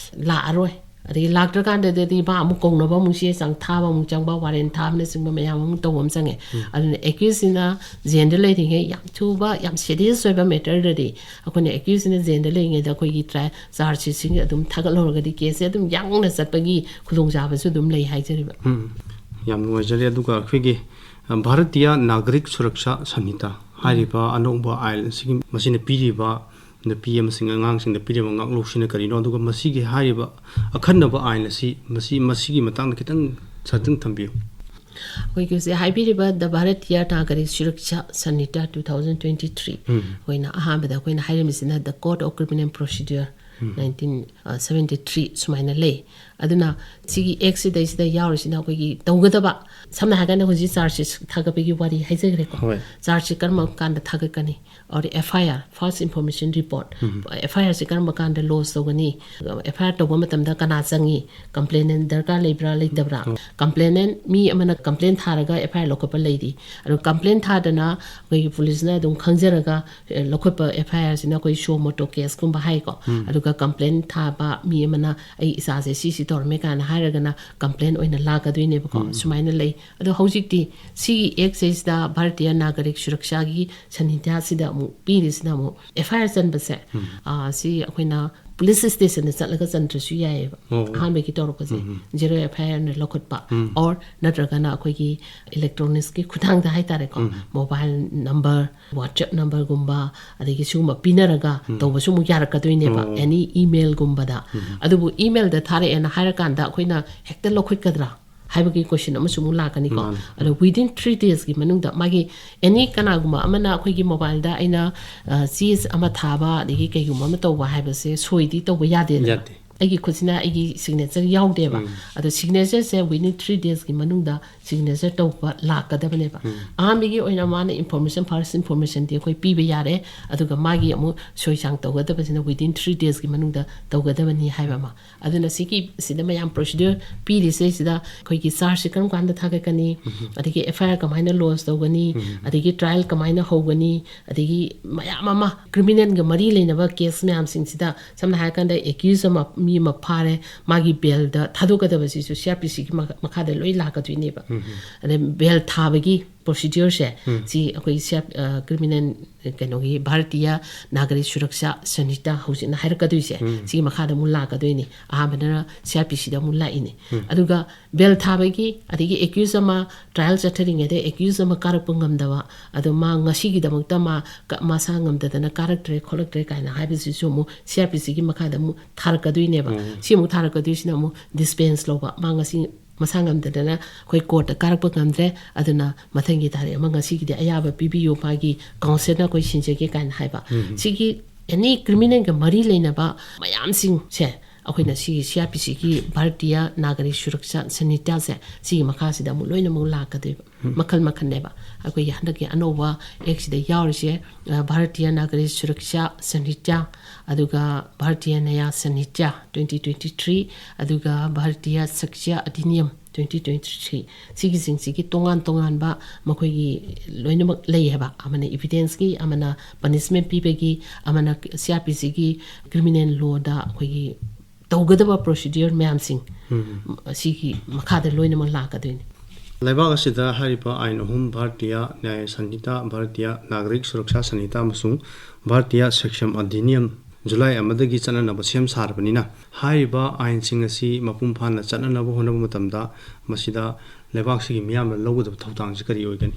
ꯂꯥꯛꯑꯔꯣꯏ꯫ ꯑꯗꯒꯤ ꯂꯥꯛꯇ꯭ꯔꯀꯥꯟꯗꯗꯤ ꯃꯥ ꯑꯃꯨꯛ ꯀꯧꯅꯕ ꯑꯃꯨꯛ ꯆꯦ ꯆꯥꯡ ꯊꯥꯕ ꯑꯃꯨꯛ ꯆꯪꯕ, ꯋꯥꯔꯦꯟ ꯊꯥꯕꯅꯆꯤꯡꯕ ꯃꯌꯥꯝ ꯑꯃꯨꯛ ꯇꯧꯕ ꯑꯃ ꯆꯪꯉꯦ꯫ ꯑꯗꯨꯅ ꯑꯦꯀ꯭ꯌꯨꯁꯁꯤꯅ ꯖꯦꯟꯗ ꯂꯩꯔꯤꯉꯩ ꯌꯥꯝ ꯊꯨꯕ, ꯌꯥꯝ ꯁꯦꯔꯤꯌꯁ ꯑꯣꯏꯕ ꯃꯦꯇꯔꯗꯗꯤ ꯑꯩꯈꯣꯏꯅ ꯑꯦꯀ꯭ꯌꯨꯁꯁꯤꯅ ꯖꯦꯟꯗ ꯂꯩꯔꯤꯉꯩꯗ ꯑꯩꯈꯣꯏꯒꯤ ꯇ꯭ꯔꯥꯏ ꯆꯥꯔꯖ ꯁꯤꯠꯁꯤꯡ ꯑꯗꯨꯝ ꯊꯥꯒꯠꯍꯧꯔꯒꯗꯤ ꯀꯦꯁꯁꯦ ꯑꯗꯨꯝ ꯌꯥꯡꯅ ꯆꯠꯄꯒꯤ ꯈꯨꯗꯣꯡꯆꯥꯕꯁꯨ ꯑꯗꯨꯝ ꯂꯩ ꯍꯥꯏꯖꯔꯤꯕ꯫ ꯎꯝ, ꯌꯥꯝ ꯅꯨꯡꯉꯥꯏꯖꯔꯦ꯫ ꯑꯗꯨꯒ ꯑꯩꯈꯣꯏꯒꯤ, ꯑ, ꯚꯥꯔꯇꯤꯌꯥ ꯅꯥꯒꯔꯤꯛ ꯁꯨꯔꯛꯁꯥ ꯁꯪꯍꯤꯇꯥ ꯍꯥꯏꯔꯤꯕ ꯑꯅꯧꯕ ꯑꯥꯏꯟ ꯑꯁꯤꯒꯤ, ꯃꯁꯤꯅ ꯄꯤꯔꯤꯕ ꯅꯨꯄꯤ ꯑꯃꯁꯨꯡ ꯑꯉꯥꯡꯁꯤꯡꯗ ꯄꯤꯔꯤꯕ ꯉꯥꯛꯂꯧꯁꯤꯅ ꯀꯔꯤꯅꯣ, ꯑꯗꯨꯒ ꯃꯁꯤꯒꯤ ꯍꯥꯏꯔꯤꯕ ꯑꯈꯟꯅꯕ ꯑꯥꯏꯟ ꯑꯁꯤ, ꯃꯁꯤ, ꯃꯁꯤꯒꯤ ꯃꯇꯥꯡꯗ ꯈꯤꯇꯪ ꯁꯟꯇꯪ ꯊꯝꯕꯤꯌꯨ꯫ ꯑꯩꯈꯣꯏꯒꯤ ꯍꯧꯖꯤꯛ ꯍꯥꯏꯕꯤꯔꯤꯕ the Bharatiya Nagarik Suraksha Sanhita two thousand twenty three, um. ꯑꯩꯈꯣꯏꯅ ꯑꯍꯥꯟꯕꯗ ꯑꯩꯈꯣꯏꯅ ꯍꯥꯏꯔꯝꯃꯤꯁꯤꯅ the code of criminal procedure nineteen seventy three ꯁꯨꯃꯥꯏꯅ ꯂꯩ꯫ ꯑꯗꯨꯅ ꯁꯤꯒꯤ ꯑꯦꯛꯁꯤꯗꯩꯁꯤꯗ ꯌꯥꯎꯔꯤꯁꯤꯅ ꯑꯩꯈꯣꯏꯒꯤ ꯇꯧꯒꯗꯕ, ꯁꯝꯅ ꯍꯥꯏꯔꯀꯥꯟꯗ ꯍꯧꯖꯤꯛ ꯆꯥꯔꯖ ꯁꯤꯠ ꯊꯥꯒꯠꯄꯒꯤ ꯋꯥꯔꯤ ꯍꯥꯏꯖꯈ꯭ꯔꯦꯀꯣ꯫ ꯍꯣꯏ꯫ ꯆꯥꯔꯖ ꯁꯤꯠ ꯀꯔꯝꯕ ꯀꯥꯟꯗ ꯊꯥꯒꯠꯀꯅꯤ? Or F I R, first information report, F I ꯑꯥꯔꯁꯤ ꯀꯔꯝꯕ ꯀꯥꯟꯗ ꯂꯣꯟꯆ ꯇꯧꯒꯅꯤ? ꯑꯦꯐ ꯑꯥꯏ ꯑꯥꯔ ꯇꯧꯕ ꯃꯇꯝꯗ ꯀꯅꯥ ꯆꯪꯉꯤ? ꯀꯝꯄ꯭ꯂꯦꯅꯦꯟ ꯗꯔꯀꯥꯔ ꯂꯩꯕ꯭ꯔꯥ ꯂꯩꯇꯕ꯭ꯔꯥ? ꯀꯝꯄ꯭ꯂꯦꯅꯦꯟ ꯃꯤ ꯑꯃꯅ ꯀꯝꯄ꯭ꯂꯦꯟ ꯊꯥꯔꯒ ꯑꯦꯐ ꯑꯥꯏ ꯑꯥꯔ ꯂꯧꯈꯠꯄ ꯂꯩꯔꯤ꯫ ꯑꯗꯣ ꯀꯝꯄ꯭ꯂꯦꯟ ꯊꯥꯗꯅ ꯑꯩꯈꯣꯏꯒꯤ ꯄꯨꯂꯤꯁꯅ ꯑꯗꯨꯝ ꯈꯪꯖꯔꯒ, ꯑꯦ, ꯂꯧꯈꯠꯄ ꯑꯦꯐ ꯑꯥꯏ ꯑꯥꯔꯁꯤꯅ ꯑꯩꯈꯣꯏ ꯁꯣ ꯃꯣꯇꯣ ꯀꯦꯁꯀꯨꯝꯕ ꯍꯥꯏꯀꯣ꯫ ꯑꯗꯨꯒ ꯀꯝꯄ꯭ꯂꯦꯟ ꯊꯥꯕ ꯃꯤ ꯑꯃꯅ "ꯑꯩ ꯏꯆꯥꯁꯦ ꯁꯤꯁꯤ ꯇꯧꯔꯝꯃꯦ" ꯀꯥꯏꯅ ꯍꯥꯏꯔꯒꯅ ꯀꯝꯄ꯭ꯂꯦꯟ ꯑꯣꯏꯅ ꯂꯥꯛꯀꯗꯣꯏꯅꯦꯕꯀꯣ꯫ ꯁꯨꯃꯥꯏꯅ ꯂꯩ꯫ ꯑꯗꯣ ꯍꯧꯖꯤꯛꯇꯤ ꯁꯤꯒꯤ ꯑꯦꯛꯁꯤꯗꯩꯁꯤꯗ ꯚꯥꯔꯇꯤꯌꯥ ꯅꯥꯒꯔꯤꯛ ꯁꯨꯔꯛꯁꯥꯒꯤ ꯁꯪꯍꯤꯇꯥꯁꯤꯗ ꯑꯃꯨꯛ ꯄꯤꯔꯤꯁꯤꯅ ꯑꯃꯨꯛ ꯑꯦꯐ ꯑꯥꯏ ꯑꯥꯔ ꯆꯟꯕꯁꯦ, ꯑ, ꯁꯤ ꯑꯩꯈꯣꯏꯅ ꯄꯨꯂꯤꯁ ꯁ꯭ꯇꯦꯁꯟꯗ ꯆꯠꯂꯒ ꯆꯟꯗ꯭ꯔꯁꯨ ꯌꯥꯏꯑꯕ꯫ ꯑꯣ꯫ ꯑꯍꯥꯟꯕꯒꯤ ꯇꯧꯔꯛꯄꯁꯦ ꯖꯦꯔꯣ ꯑꯦꯐ ꯑꯥꯏ ꯑꯥꯔꯅ ꯂꯧꯈꯠꯄ, ꯑꯣꯔ ꯅꯠꯇ꯭ꯔꯒꯅ ꯑꯩꯈꯣꯏꯒꯤ ꯏꯂꯦꯛꯇ꯭ꯔꯣꯅꯤꯛꯁꯀꯤ ꯈꯨꯠꯊꯥꯡꯗ ꯍꯥꯏꯇꯥꯔꯦꯀꯣ, ꯃꯣꯕꯥꯏꯜ ꯅꯝꯕꯔ, ꯋꯥꯆꯞ ꯅꯝꯕꯔꯒꯨꯝꯕ, ꯑꯗꯒꯤ ꯁꯤꯒꯨꯝꯕ ꯄꯤꯅꯔꯒ ꯇꯧꯕꯁꯨ ꯑꯃꯨꯛ ꯌꯥꯔꯛꯀꯗꯣꯏꯅꯦꯕ, ꯑꯣ꯫ ꯑꯦꯅꯤ ꯏꯃꯦꯜꯒꯨꯝꯕꯗ꯫ ꯑꯗꯨꯕꯨ ꯏꯃꯦꯜꯗ ꯊꯥꯔꯛꯑꯦꯅ ꯍꯥꯏꯔꯀꯥꯟꯗ ꯑꯩꯈꯣꯏꯅ ꯍꯦꯛꯇ ꯂꯧꯈꯠꯀꯗ꯭ꯔꯥ ꯍꯥꯏꯕꯒꯤ ꯀꯣꯏꯁꯟ ꯑꯃꯁꯨ ꯑꯃꯨꯛ ꯂꯥꯛꯀꯅꯤꯀꯣ꯫ ꯃꯥꯅꯤ꯫ ꯑꯗꯣ within three daysꯀꯤ ꯃꯅꯨꯡꯗ ꯃꯥꯒꯤ ꯑꯦꯅꯤ ꯀꯅꯥꯒꯨꯝꯕ ꯑꯃꯅ ꯑꯩꯈꯣꯏꯒꯤ ꯃꯣꯕꯥꯏꯜꯗ ꯑꯩꯅ, ꯑ, ꯆꯦ ꯑꯃ ꯊꯥꯕ ꯑꯗꯒꯤ ꯀꯩꯒꯨꯝꯕ ꯑꯃ ꯇꯧꯕ ꯍꯥꯏꯕꯁꯦ ꯁꯣꯏꯗꯤ ꯇꯧꯕ ꯌꯥꯗꯦꯗꯅ꯫ ꯌꯥꯗꯦ꯫ ꯑꯩꯒꯤ ꯈꯨꯠꯁꯤꯅ ꯑꯩꯒꯤ ꯁꯤꯒꯅꯦꯆꯔ ꯌꯥꯎꯗꯦꯕ꯫ ꯑꯗꯣ ꯁꯤꯒꯅꯦꯆꯔꯁꯦ within three daysꯀꯤ ꯃꯅꯨꯡꯗ ꯁꯤꯒꯅꯦꯆꯔ ꯇꯧꯕ ꯂꯥꯛꯀꯗꯕꯅꯦꯕ꯫ ꯑꯍꯥꯟꯕꯒꯤ ꯑꯣꯏꯅ ꯃꯥꯅ ꯏꯟꯐꯣꯔꯃꯦꯁꯟ, ꯐꯥꯔꯁ ꯏꯟꯐꯣꯔꯃꯦꯁꯟꯗꯤ ꯑꯩꯈꯣꯏ ꯄꯤꯕ ꯌꯥꯔꯦ, ꯑꯗꯨꯒ ꯃꯥꯒꯤ ꯑꯃꯨꯛ ꯁꯣꯏ ꯆꯥꯡ ꯇꯧꯒꯗꯕꯁꯤꯅ within three daysꯀꯤ ꯃꯅꯨꯡꯗ ꯇꯧꯒꯗꯕꯅꯤ ꯍꯥꯏꯕ ꯑꯃ꯫ ꯑꯗꯨꯅ ꯁꯤꯒꯤ, ꯁꯤꯗ ꯃꯌꯥꯝ ꯄ꯭ꯔꯣꯁꯤꯗ꯭ꯌꯨꯔ ꯄꯤꯔꯤꯁꯤꯗꯩꯁꯤꯗ ꯑꯩꯈꯣꯏꯒꯤ ꯆꯥꯔꯖꯁꯤ ꯀꯔꯝ ꯀꯥꯟꯗ ꯊꯥꯒꯠꯀꯅꯤ, ꯑꯗꯒꯤ ꯑꯦꯐ ꯑꯥꯏ ꯑꯥꯔ ꯀꯃꯥꯏꯅ ꯂꯣꯟꯆ ꯇꯧꯒꯅꯤ, ꯑꯗꯒꯤ ꯇ꯭ꯔꯥꯏꯌꯦꯜ ꯀꯃꯥꯏꯅ ꯍꯧꯒꯅꯤ, ꯑꯗꯒꯤ ꯃꯌꯥꯝ ꯑꯃ ꯀ꯭ꯔꯤꯃꯤꯅꯦꯜꯒ ꯃꯔꯤ ꯂꯩꯅꯕ ꯀꯦꯁ ꯃꯌꯥꯝꯁꯤꯡꯁꯤꯗ, ꯁꯝꯅ ꯍꯥꯏꯔꯀꯥꯟꯗ ꯑꯦꯀ꯭ꯌꯨꯁ ꯑꯃ ꯃꯤ ꯑꯃ ꯐꯥꯔꯦ, ꯃꯥꯒꯤ ꯕꯦꯜꯗ ꯊꯥꯗꯣꯛꯀꯗꯕꯁꯤꯁꯨ ꯁꯤ ꯑꯥꯔ ꯄꯤ ꯁꯤꯒꯤ ꯃꯈꯥꯗ ꯂꯣꯏ ꯂꯥꯛꯀꯗꯣꯏꯅꯦꯕ꯫ ꯑꯗꯩ ꯕꯦꯜ ꯊꯥꯕꯒꯤ ꯄ꯭ꯔꯣꯁꯤꯗ꯭ꯌꯨꯔꯁꯦ ꯁꯤ ꯑꯩꯈꯣꯏ ꯁꯤ ꯑꯥꯔ ꯀ꯭ꯔꯤꯃꯤꯅꯦꯜ ꯀꯩꯅꯣꯒꯤ ꯚꯥꯔꯇꯤꯌ ꯅꯥꯒꯔꯤꯛ ꯁꯨꯔꯛꯁꯥ ꯁꯪꯍꯤꯇꯥ ꯍꯧꯖꯤꯛꯅ ꯍꯥꯏꯔꯛꯀꯗꯣꯏꯁꯦ ꯁꯤꯒꯤ ꯃꯈꯥꯗ ꯑꯃꯨꯛ ꯂꯥꯛꯀꯗꯣꯏꯅꯤ꯫ ꯑꯍꯥꯟꯕꯗꯅ ꯁꯤ ꯑꯥꯔ ꯄꯤ ꯁꯤꯗ ꯑꯃꯨꯛ ꯂꯥꯛꯏꯅꯤ꯫ ꯑꯗꯨꯒ ꯕꯦꯜ ꯊꯥꯕꯒꯤ, ꯑꯗꯒꯤ ꯑꯦꯀ꯭ꯌꯨꯁ ꯑꯃ ꯇ꯭ꯔꯥꯏꯌꯦꯜ ꯆꯠꯊꯔꯤꯉꯩꯗ ꯑꯦꯀ꯭ꯌꯨꯁ ꯑꯃ ꯀꯥꯔꯛꯄ ꯉꯝꯗꯕ, ꯑꯗꯣ ꯃꯥ ꯉꯁꯤꯒꯤꯗꯃꯛꯇ ꯃꯥ ꯀ-, ꯃꯁꯥ ꯉꯝꯗꯗꯅ ꯀꯥꯔꯛꯇ꯭ꯔꯦ ꯈꯣꯠꯂꯛꯇ꯭ꯔꯦ ꯀꯥꯏꯅ ꯍꯥꯏꯕꯁꯤꯁꯨ ꯑꯃꯨꯛ ꯁꯤ ꯑꯥꯔ ꯄꯤ ꯁꯤꯒꯤ ꯃꯈꯥꯗ ꯑꯃꯨꯛ ꯊꯥꯔꯛꯀꯗꯣꯏꯅꯦꯕ꯫ ꯁꯤ ꯑꯃꯨꯛ ꯊꯥꯔꯛꯀꯗꯣꯏꯁꯤꯅ ꯑꯃꯨꯛ ꯗꯤꯁꯄꯦꯟꯁ ꯂꯧꯕ, ꯃꯥ ꯉꯁꯤ ꯃꯁꯥ ꯉꯝꯗꯗꯅ ꯑꯩꯈꯣꯏ ꯀꯣꯔꯠꯇ ꯀꯥꯔꯛꯄ ꯉꯝꯗ꯭ꯔꯦ, ꯑꯗꯨꯅ ꯃꯊꯪꯒꯤ ꯇꯥꯔꯤꯛ ꯑꯃ ꯉꯁꯤꯒꯤꯗꯤ ꯑꯌꯥꯕ ꯄꯤꯕꯤꯌꯨ, ꯃꯥꯒꯤ ꯀꯥꯎꯟꯁꯤꯜꯅ ꯑꯩꯈꯣꯏ ꯁꯤꯟꯖꯒꯦ ꯀꯥꯏꯅ ꯍꯥꯏꯕ꯫ ꯁꯤꯒꯤ ꯑꯦꯅꯤ ꯀ꯭ꯔꯤꯃꯤꯅꯦꯜꯒ ꯃꯔꯤ ꯂꯩꯅꯕ ꯃꯌꯥꯝꯁꯤꯡꯁꯦ ꯑꯩꯈꯣꯏꯅ ꯁꯤꯒꯤ ꯁꯤ ꯑꯥꯔ ꯄꯤ ꯁꯤꯒꯤ ꯚꯥꯔꯇꯤꯌ ꯅꯥꯒꯔꯤꯛ ꯁꯨꯔꯛꯁꯥ ꯁꯪꯍꯤꯇꯥꯁꯦ ꯁꯤꯒꯤ ꯃꯈꯥꯁꯤꯗ ꯑꯃꯨꯛ ꯂꯣꯏꯅꯃꯛ ꯂꯥꯛꯀꯗꯣꯏꯕ꯫ ꯃꯈꯜ ꯃꯈꯜꯅꯦꯕ꯫ ꯑꯩꯈꯣꯏꯒꯤ ꯍꯟꯗꯛꯀꯤ ꯑꯅꯧꯕ ꯑꯦꯛꯁꯤꯗ ꯌꯥꯎꯔꯤꯁꯦ, ꯑ, ꯚꯥꯔꯇꯤꯌ ꯅꯥꯒꯔꯤꯛ ꯁꯨꯔꯛꯁꯥ ꯁꯪꯍꯤꯇꯥ, ꯑꯗꯨꯒ ꯚꯥꯔꯇꯤꯌ ꯅ꯭ꯌꯥꯌ ꯁꯪꯍꯤꯇꯥ ꯇ꯭ꯋꯦꯟꯇꯤ ꯇ꯭ꯋꯦꯟꯇꯤ ꯊ꯭ꯔꯤ, ꯑꯗꯨꯒ Bharatiya ꯁꯥꯛꯁ꯭ꯌ Adhiniyam twenty twenty three. ꯁꯤꯒꯤꯁꯤꯡꯁꯤꯒꯤ ꯇꯣꯉꯥꯟ ꯇꯣꯉꯥꯟꯕ ꯃꯈꯣꯏꯒꯤ ꯂꯣꯏꯅꯃꯛ ꯂꯩ ꯍꯥꯏꯕ꯫ ꯑꯃꯅ ꯏꯚꯤꯗꯦꯟꯁꯀꯤ, ꯑꯃꯅ ꯄꯅꯤꯁꯃꯦꯟ ꯄꯤꯕꯒꯤ, ꯑꯃꯅ ꯁꯤ ꯑꯥꯔ ꯄꯤ ꯁꯤꯒꯤ ꯀ꯭ꯔꯤꯃꯤꯅꯦꯜ ꯂꯣꯗ ꯑꯩꯈꯣꯏꯒꯤ ꯇꯧꯒꯗꯕ ꯄ꯭ꯔꯣꯁꯤꯗ꯭ꯌꯨꯔ ꯃꯌꯥꯝꯁꯤꯡ ꯑꯁꯤꯒꯤ ꯃꯈꯥꯗ ꯂꯣꯏꯅꯃꯛ ꯂꯥꯛꯀꯗꯣꯏꯅꯤ꯫ ꯂꯩꯕꯥꯛ ꯑꯁꯤꯗ ꯍꯥꯏꯔꯤꯕ ꯑꯥꯏꯟ ꯑꯍꯨꯝ, ꯚꯥꯔꯇꯤꯌ ꯅ꯭ꯌꯥꯌ ꯁꯪꯍꯤꯇꯥ, ꯚꯥꯔꯇꯤꯌ ꯅꯥꯒꯔꯤꯛ ꯁꯨꯔꯛꯁꯥ ꯁꯪꯍꯤꯇꯥ ꯑꯃꯁꯨꯡ ꯚꯥꯔꯇꯤꯌ ꯁꯦꯛꯁꯝ ꯑꯙꯤꯅꯤꯌꯝ, ꯖꯨꯂꯥꯏ ꯑꯃꯗꯒꯤ ꯆꯠꯅꯅꯕ ꯁꯦꯝ ꯁꯥꯔꯕꯅꯤꯅ, ꯍꯥꯏꯔꯤꯕ ꯑꯥꯏꯟꯁꯤꯡ ꯑꯁꯤ ꯃꯄꯨꯡ ꯐꯥꯅ ꯆꯠꯅꯅꯕ ꯍꯣꯠꯅꯕ ꯃꯇꯝꯗ ꯃꯁꯤꯗ ꯂꯩꯕꯥꯛꯁꯤꯒꯤ ꯃꯤꯌꯥꯝꯅ ꯂꯧꯒꯗꯕ ꯊꯧꯗꯥꯡꯁꯤ ꯀꯔꯤ ꯑꯣꯏꯒꯅꯤ?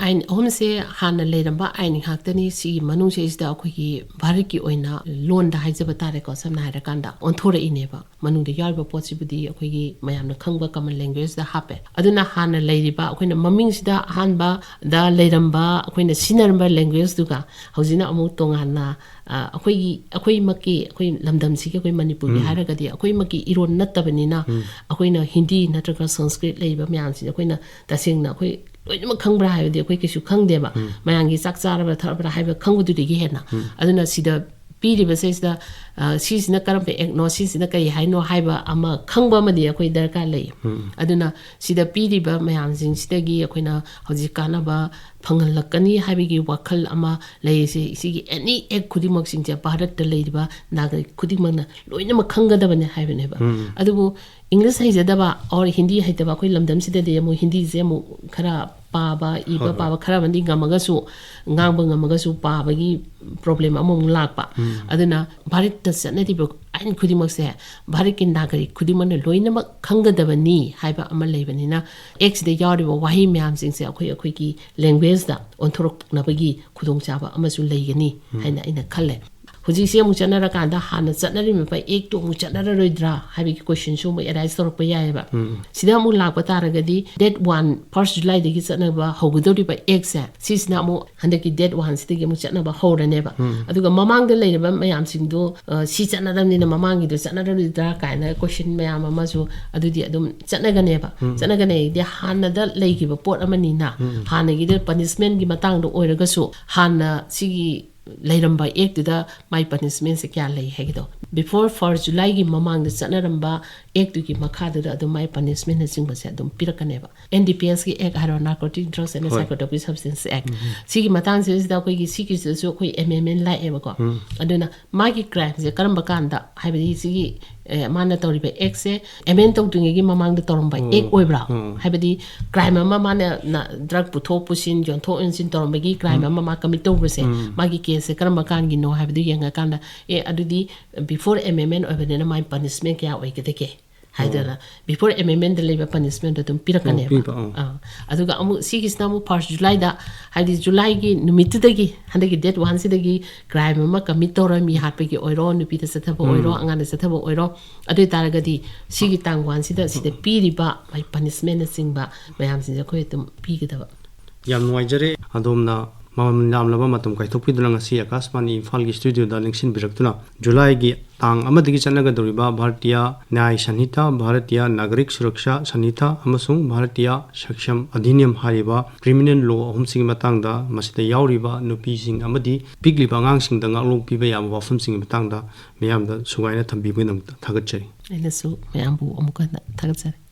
ꯑꯥꯏꯟ ꯑꯍꯨꯝꯁꯦ ꯍꯥꯟꯅ ꯂꯩꯔꯝꯕ ꯑꯥꯏꯟ ꯉꯥꯛꯇꯅꯤ꯫ ꯁꯤꯒꯤ ꯃꯅꯨꯡꯁꯤꯗꯩꯁꯤꯗ ꯑꯩꯈꯣꯏꯒꯤ ꯚꯥꯔꯠꯀꯤ ꯑꯣꯏꯅ ꯂꯣꯟꯗ ꯍꯥꯏꯖꯕ ꯇꯥꯔꯦꯀꯣ, ꯁꯝꯅ ꯍꯥꯏꯔꯀꯥꯟꯗ ꯑꯣꯟꯊꯣꯔꯛꯏꯅꯦꯕ꯫ ꯃꯅꯨꯡꯗ ꯌꯥꯎꯔꯤꯕ ꯄꯣꯠꯁꯤꯕꯨꯗꯤ ꯑꯩꯈꯣꯏꯒꯤ ꯃꯌꯥꯝꯅ ꯈꯪꯕ ꯀꯃꯟ ꯂꯦꯡꯒ꯭ꯋꯦꯖꯇ ꯍꯥꯞꯄꯦ꯫ ꯑꯗꯨꯅ ꯍꯥꯟꯅ ꯂꯩꯔꯤꯕ ꯑꯩꯈꯣꯏꯅ ꯃꯃꯤꯡꯁꯤꯗ ꯑꯍꯥꯟꯕꯗ ꯂꯩꯔꯝꯕ ꯑꯩꯈꯣꯏꯅ ꯁꯤꯖꯤꯟꯅꯔꯝꯕ ꯂꯦꯡꯒ꯭ꯋꯦꯖꯇꯨꯒ ꯍꯧꯖꯤꯛꯅ ꯑꯃꯨꯛ ꯇꯣꯉꯥꯟꯅ, ꯑ, ꯑꯩꯈꯣꯏꯒꯤ, ꯑꯩꯈꯣꯏꯃꯛꯀꯤ, ꯑꯩꯈꯣꯏ ꯂꯝꯗꯝꯁꯤꯒꯤ, ꯑꯩꯈꯣꯏ ꯃꯅꯤꯄꯨꯔꯒꯤ ꯎꯝ꯫ ꯍꯥꯏꯔꯒꯗꯤ ꯑꯩꯈꯣꯏꯃꯛꯀꯤ ꯏꯔꯣꯟ ꯅꯠꯇꯕꯅꯤꯅ ꯎꯝ꯫ ꯑꯩꯈꯣꯏꯅ ꯍꯤꯟꯗꯤ ꯅꯠꯇ꯭ꯔꯒ ꯁꯪꯁꯀ꯭ꯔꯤꯠ ꯂꯩꯔꯤꯕ ꯃꯌꯥꯝꯁꯤꯗꯤ ꯑꯩꯈꯣꯏꯅ ꯇꯁꯦꯡꯅ ꯑꯩꯈꯣꯏ ꯂꯣꯏꯅꯃꯛ ꯈꯪꯕ꯭ꯔꯥ ꯍꯥꯏꯕꯗꯤ ꯑꯩꯈꯣꯏ ꯀꯩꯁꯨ ꯈꯪꯗꯦꯕ꯫ ꯎꯝ꯫ ꯃꯌꯥꯝꯒꯤ ꯆꯥꯛ ꯆꯥꯔꯕ꯭ꯔꯥ ꯊꯛꯑꯕ꯭ꯔꯥ ꯍꯥꯏꯕ ꯈꯪꯕꯗꯨꯗꯒꯤ ꯍꯦꯟꯅ꯫ ꯎꯝ꯫ ꯑꯗꯨꯅ ꯁꯤꯗ ꯄꯤꯔꯤꯕꯁꯤꯗ, ꯑ, ꯁꯤꯁꯤꯅ ꯀꯔꯝꯕ ꯑꯦꯛꯅꯣ, ꯁꯤꯁꯤꯅ ꯀꯔꯤ ꯍꯥꯏꯅꯣ ꯍꯥꯏꯕ ꯑꯃ ꯈꯪꯕ ꯑꯃꯗꯤ ꯑꯩꯈꯣꯏ ꯗꯔꯀꯥꯔ ꯂꯩ꯫ ꯑꯗꯨꯅ ꯁꯤꯗ ꯄꯤꯔꯤꯕ ꯃꯌꯥꯝꯁꯤꯡꯁꯤꯗꯒꯤ ꯑꯩꯈꯣꯏꯅ ꯍꯧꯖꯤꯛ ꯀꯥꯟꯅꯕ ꯐꯪꯍꯜꯂꯛꯀꯅꯤ ꯍꯥꯏꯕꯒꯤ ꯋꯥꯈꯜ ꯑꯃ ꯂꯩꯔꯤꯁꯦ꯫ ꯁꯤꯒꯤ ꯑꯦꯅꯤ ꯑꯦꯛ ꯈꯨꯗꯤꯡꯃꯛꯁꯤꯡꯁꯦ ꯚꯥꯔꯠꯇ ꯂꯩꯔꯤꯕ ꯅꯥꯒꯔꯤꯛ ꯈꯨꯗꯤꯡꯃꯛꯅ ꯂꯣꯏꯅꯃꯛ ꯈꯪꯒꯗꯕꯅꯦ ꯍꯥꯏꯕꯅꯦꯕ꯫ ꯑꯗꯨꯕꯨ ꯏꯪꯂꯤꯁ ꯍꯩꯖꯗꯕ ꯑꯣꯔ ꯍꯤꯟꯗꯤ ꯍꯩꯇꯕ ꯑꯩꯈꯣꯏ ꯂꯝꯗꯝꯁꯤꯗꯗꯤ ꯑꯃꯨꯛ ꯍꯤꯟꯗꯤꯁꯦ ꯑꯃꯨꯛ ꯈꯔ ꯄꯥꯕ, ꯏꯕ, ꯍꯣꯏ, ꯍꯣꯏ꯫ ꯄꯥꯕ ꯈꯔ ꯑꯃꯗꯤ ꯉꯝꯃꯒꯁꯨ, ꯉꯥꯡꯕ ꯉꯝꯃꯒꯁꯨ ꯄꯥꯕꯒꯤ ꯄ꯭ꯔꯣꯕ꯭ꯂꯦꯝ ꯑꯃꯃꯨꯛ ꯂꯥꯛꯄ꯫ ꯑꯗꯨꯅ ꯚꯥꯔꯠꯇ ꯆꯠꯅꯔꯤꯕ ꯑꯥꯏꯟ ꯈꯨꯗꯤꯡꯃꯛꯁꯦ ꯚꯥꯔꯠꯀꯤ ꯅꯥꯒꯔꯤꯛ ꯈꯨꯗꯤꯡꯃꯛꯅ ꯂꯣꯏꯅꯃꯛ ꯈꯪꯒꯗꯕꯅꯤ ꯍꯥꯏꯕ ꯑꯃ ꯂꯩꯕꯅꯤꯅ, ꯑꯦꯛꯁꯤꯗ ꯌꯥꯎꯔꯤꯕ ꯋꯥꯍꯩ ꯃꯌꯥꯝꯁꯤꯡꯁꯦ ꯑꯩꯈꯣꯏ ꯑꯩꯈꯣꯏꯒꯤ ꯂꯦꯡꯒ꯭ꯋꯦꯖꯇ ꯑꯣꯟꯊꯣꯔꯛꯅꯕꯒꯤ ꯈꯨꯗꯣꯡꯆꯥꯕ ꯑꯃꯁꯨ ꯂꯩꯒꯅꯤ ꯍꯥꯏꯅ ꯑꯩꯅ ꯈꯜꯂꯦ꯫ ꯍꯧꯖꯤꯛꯁꯦ ꯑꯃꯨꯛ ꯆꯠꯅꯔꯀꯥꯟꯗ ꯍꯥꯟꯅ ꯆꯠꯅꯔꯤꯕ ꯑꯦꯛꯇꯣ ꯑꯃꯨꯛ ꯆꯠꯅꯔꯔꯣꯏꯗ꯭ꯔꯥ ꯍꯥꯏꯕꯒꯤ ꯀꯣꯏꯁꯟꯁꯨ ꯑꯃꯨꯛ ꯑꯦꯔꯥꯏꯁ ꯇꯧꯔꯛꯄ ꯌꯥꯏꯑꯕ꯫ ꯁꯤꯗ ꯑꯃꯨꯛ ꯂꯥꯛꯄ ꯇꯥꯔꯒꯗꯤ, ꯗꯦꯠ ꯋꯥꯟ, ꯐꯥꯔꯁ ꯖꯨꯂꯥꯏꯗꯒꯤ ꯆꯠꯅꯕ ꯍꯧꯒꯗꯧꯔꯤꯕ ꯑꯦꯛꯁꯦ, ꯁꯤꯁꯤꯅ ꯑꯃꯨꯛ ꯍꯟꯗꯛꯀꯤ ꯗꯦꯠ ꯋꯥꯟꯁꯤꯗꯒꯤ ꯑꯃꯨꯛ ꯆꯠꯅꯕ ꯍꯧꯔꯅꯦꯕ꯫ ꯑꯗꯨꯒ ꯃꯃꯥꯡꯗ ꯂꯩꯔꯕ ꯃꯌꯥꯝꯁꯤꯡꯗꯣ, ꯑ, ꯁꯤ ꯆꯠꯅꯔꯕꯅꯤꯅ ꯃꯃꯥꯡꯒꯤꯗꯣ ꯆꯠꯅꯔꯣꯏꯗ꯭ꯔꯥ ꯀꯥꯏꯅ ꯀꯣꯏꯁꯟ ꯃꯌꯥꯝ ꯑꯃꯁꯨ ꯑꯗꯨꯗꯤ ꯑꯗꯨꯝ ꯆꯠꯅꯒꯅꯦꯕ꯫ ꯆꯠꯅꯒꯅꯦꯗꯤ ꯍꯥꯟꯅꯗ ꯂꯩꯈꯤꯕ ꯄꯣꯠ ꯑꯃꯅꯤꯅ, ꯍꯥꯟꯅꯒꯤꯗ ꯄꯅꯤꯁꯃꯦꯟꯒꯤ ꯃꯇꯥꯡꯗ ꯑꯣꯏꯔꯒꯁꯨ, ꯍꯥꯟꯅ ꯁꯤꯒꯤ ꯂꯩꯔꯝꯕ ꯑꯦꯛꯇꯨꯗ ꯃꯥꯏ ꯄꯅꯤꯁꯃꯦꯟꯁꯦ ꯀꯌꯥ ꯂꯩ ꯍꯥꯏꯒꯦꯗꯣ, ꯕꯤꯐꯣꯔ ꯐꯥꯔꯁ ꯖꯨꯂꯥꯏꯒꯤ ꯃꯃꯥꯡꯗ ꯆꯠꯅꯔꯝꯕ ꯑꯦꯛꯇꯨꯒꯤ ꯃꯈꯥꯗꯨꯗ ꯑꯗꯨꯝ ꯃꯥꯏ ꯄꯅꯤꯁꯃꯦꯟꯅꯆꯤꯡꯕꯁꯦ ꯑꯗꯨꯝ ꯄꯤꯔꯛꯀꯅꯦꯕ꯫ ꯑꯦꯟ ꯗꯤ ꯄꯤ ꯑꯦꯁꯀꯤ ꯑꯦꯛ ꯍꯥꯏꯔꯣ, ꯅꯥꯔꯀꯣꯇꯤꯛ ꯗ꯭ꯔꯛꯁ ꯑꯦꯟ ꯍꯣꯏ꯫ ꯁꯥꯏꯀꯣꯇ꯭ꯔꯣꯄꯤꯛ ꯁꯕꯁꯇꯦꯟꯁ ꯑꯦꯛ, ꯁꯤꯒꯤ ꯃꯇꯥꯡꯁꯤꯗꯩꯁꯤꯗ ꯑꯩꯈꯣꯏꯒꯤ ꯁꯤꯒꯤꯁꯤꯗꯁꯨ ꯑꯩꯈꯣꯏ ꯑꯦꯃꯦꯟꯃꯦꯟ ꯂꯥꯛꯑꯦꯕꯀꯣ꯫ ꯑꯗꯨꯅ ꯃꯥꯒꯤ ꯀ꯭ꯔꯥꯏꯝꯁꯦ ꯀꯔꯝꯕ ꯀꯥꯟꯗ, ꯍꯥꯏꯕꯗꯤ ꯁꯤꯒꯤ, ꯑꯦ, ꯃꯥꯅ ꯇꯧꯔꯤꯕ ꯑꯦꯛꯁꯦ ꯑꯦꯃꯦꯟ ꯇꯧꯗ꯭ꯔꯤꯉꯩꯒꯤ ꯃꯃꯥꯡꯗ ꯇꯧꯔꯝꯕ ꯑꯦꯛ ꯑꯣꯏꯕ꯭ꯔꯥ? ꯍꯥꯏꯕꯗꯤ ꯀ꯭ꯔꯥꯏꯝ ꯑꯃ ꯃꯥꯅ ꯗ꯭ꯔꯛ ꯄꯨꯊꯣꯛ ꯄꯨꯁꯤꯟ, ꯌꯣꯟꯊꯣꯛ ꯌꯣꯟꯁꯤꯟ ꯇꯧꯔꯝꯕꯒꯤ ꯀ꯭ꯔꯥꯏꯝ ꯑꯃ ꯃꯥ ꯀꯃꯤꯠ ꯇꯧꯕꯁꯦ, ꯃꯥꯒꯤ ꯀꯦꯁꯁꯦ ꯀꯔꯝꯕ ꯀꯥꯟꯒꯤꯅꯣ ꯍꯥꯏꯕꯗꯨ ꯌꯦꯡꯉꯀꯥꯟꯗ, ꯑꯦ, ꯑꯗꯨꯗꯤ ꯕꯤꯐꯣꯔ ꯑꯦꯃꯦꯟꯃꯦꯟ ꯑꯣꯏꯕꯅꯤꯅ ꯃꯥꯏ ꯄꯅꯤꯁꯃꯦꯟ ꯀꯌꯥ ꯑꯣꯏꯒꯗꯒꯦ ꯍꯥꯏꯗꯅ, ꯕꯤꯐꯣꯔ ꯑꯦꯃꯦꯟꯃꯦꯟꯗ ꯂꯩꯕ ꯄꯅꯤꯁꯃꯦꯟꯗꯣ ꯑꯗꯨꯝ ꯄꯤꯔꯛꯀꯅꯦꯕ꯫ ꯑꯣ, ꯄꯤꯕ, ꯑꯣ꯫ ꯑꯥ, ꯑꯗꯨꯒ ꯑꯃꯨꯛ ꯁꯤꯒꯤꯁꯤꯅ ꯑꯃꯨꯛ ꯐꯥꯔꯁ ꯖꯨꯂꯥꯏꯗ, ꯍꯥꯏꯗꯤ ꯖꯨꯂꯥꯏꯒꯤ ꯅꯨꯃꯤꯠꯇꯨꯗꯒꯤ, ꯍꯟꯗꯛꯀꯤ ꯗꯦꯠ ꯋꯥꯟꯁꯤꯗꯒꯤ ꯀ꯭ꯔꯥꯏꯝ ꯑꯃ ꯀꯃꯤꯠ ꯇꯧꯔ, ꯃꯤ ꯍꯥꯠꯄꯒꯤ ꯑꯣꯏꯔꯣ, ꯅꯨꯄꯤꯗ ꯆꯠꯊꯕ ꯑꯣꯏꯔꯣ, ꯑꯉꯥꯡꯗ ꯆꯠꯊꯕ ꯑꯣꯏꯔꯣ, ꯑꯗꯨ ꯑꯣꯏꯇꯥꯔꯒꯗꯤ ꯁꯤꯒꯤ ꯇꯥꯡ ꯋꯥꯟꯁꯤꯗ ꯁꯤꯗ ꯄꯤꯔꯤꯕ ꯃꯥꯏ ꯄꯅꯤꯁꯃꯦꯟꯅꯆꯤꯡꯕ ꯃꯌꯥꯝꯁꯤꯡꯁꯦ ꯑꯩꯈꯣꯏ ꯑꯗꯨꯝ ꯄꯤꯒꯗꯕ꯫ ꯌꯥꯝ ꯅꯨꯡꯉꯥꯏꯖꯔꯦ ꯑꯗꯣꯝꯅ ꯃꯃꯜ ꯌꯥꯝꯂꯕ ꯃꯇꯝ ꯀꯥꯏꯊꯣꯛꯄꯤꯗꯨꯅ ꯉꯁꯤ ꯑꯀꯥꯁꯕꯥꯅꯤ ꯏꯝꯐꯥꯜꯒꯤ ꯁ꯭ꯇꯨꯗꯤꯑꯣꯗ ꯂꯦꯡꯁꯤꯟꯕꯤꯔꯛꯇꯨꯅ ꯖꯨꯂꯥꯏꯒꯤ ꯇꯥꯡ ꯑꯃꯗꯒꯤ ꯆꯠꯅꯒꯗꯧꯔꯤꯕ ꯚꯥꯔꯇꯤꯌꯥ ꯅ꯭ꯌꯥꯌ ꯁꯟꯍꯤꯇꯥ, ꯚꯥꯔꯇꯤꯌꯥ ꯅꯥꯒꯔꯤꯛ ꯁꯨꯔꯛꯁꯥ ꯁꯟꯍꯤꯇꯥ ꯑꯃꯁꯨꯡ ꯚꯥꯔꯇꯤꯌꯥ ꯁꯛꯁꯝ ꯑꯙꯤꯅꯤꯌꯝ ꯍꯥꯏꯔꯤꯕ ꯀ꯭ꯔꯤꯃꯤꯅꯦꯜ ꯂꯣ ꯑꯍꯨꯝꯁꯤꯒꯤ ꯃꯇꯥꯡꯗ, ꯃꯁꯤꯗ ꯌꯥꯎꯔꯤꯕ ꯅꯨꯄꯤꯁꯤꯡ ꯑꯃꯗꯤ ꯄꯤꯛꯂꯤꯕ ꯑꯉꯥꯡꯁꯤꯡꯗ ꯉꯥꯛꯂꯧ ꯄꯤꯕ ꯌꯥꯕ ꯋꯥꯐꯝꯁꯤꯡꯒꯤ ꯃꯇꯥꯡꯗ ꯃꯤꯌꯥꯝꯗ ꯁꯨꯒꯥꯏꯅ ꯊꯝꯕꯤꯕꯒꯤꯗꯃꯛꯇ ꯊꯥꯒꯠꯆꯔꯤ꯫ ꯑꯩꯅꯁꯨ ꯃꯌꯥꯝꯕꯨ ꯑꯃꯨꯛ ꯍꯟꯅ ꯊꯥꯒꯠꯆꯔꯤ꯫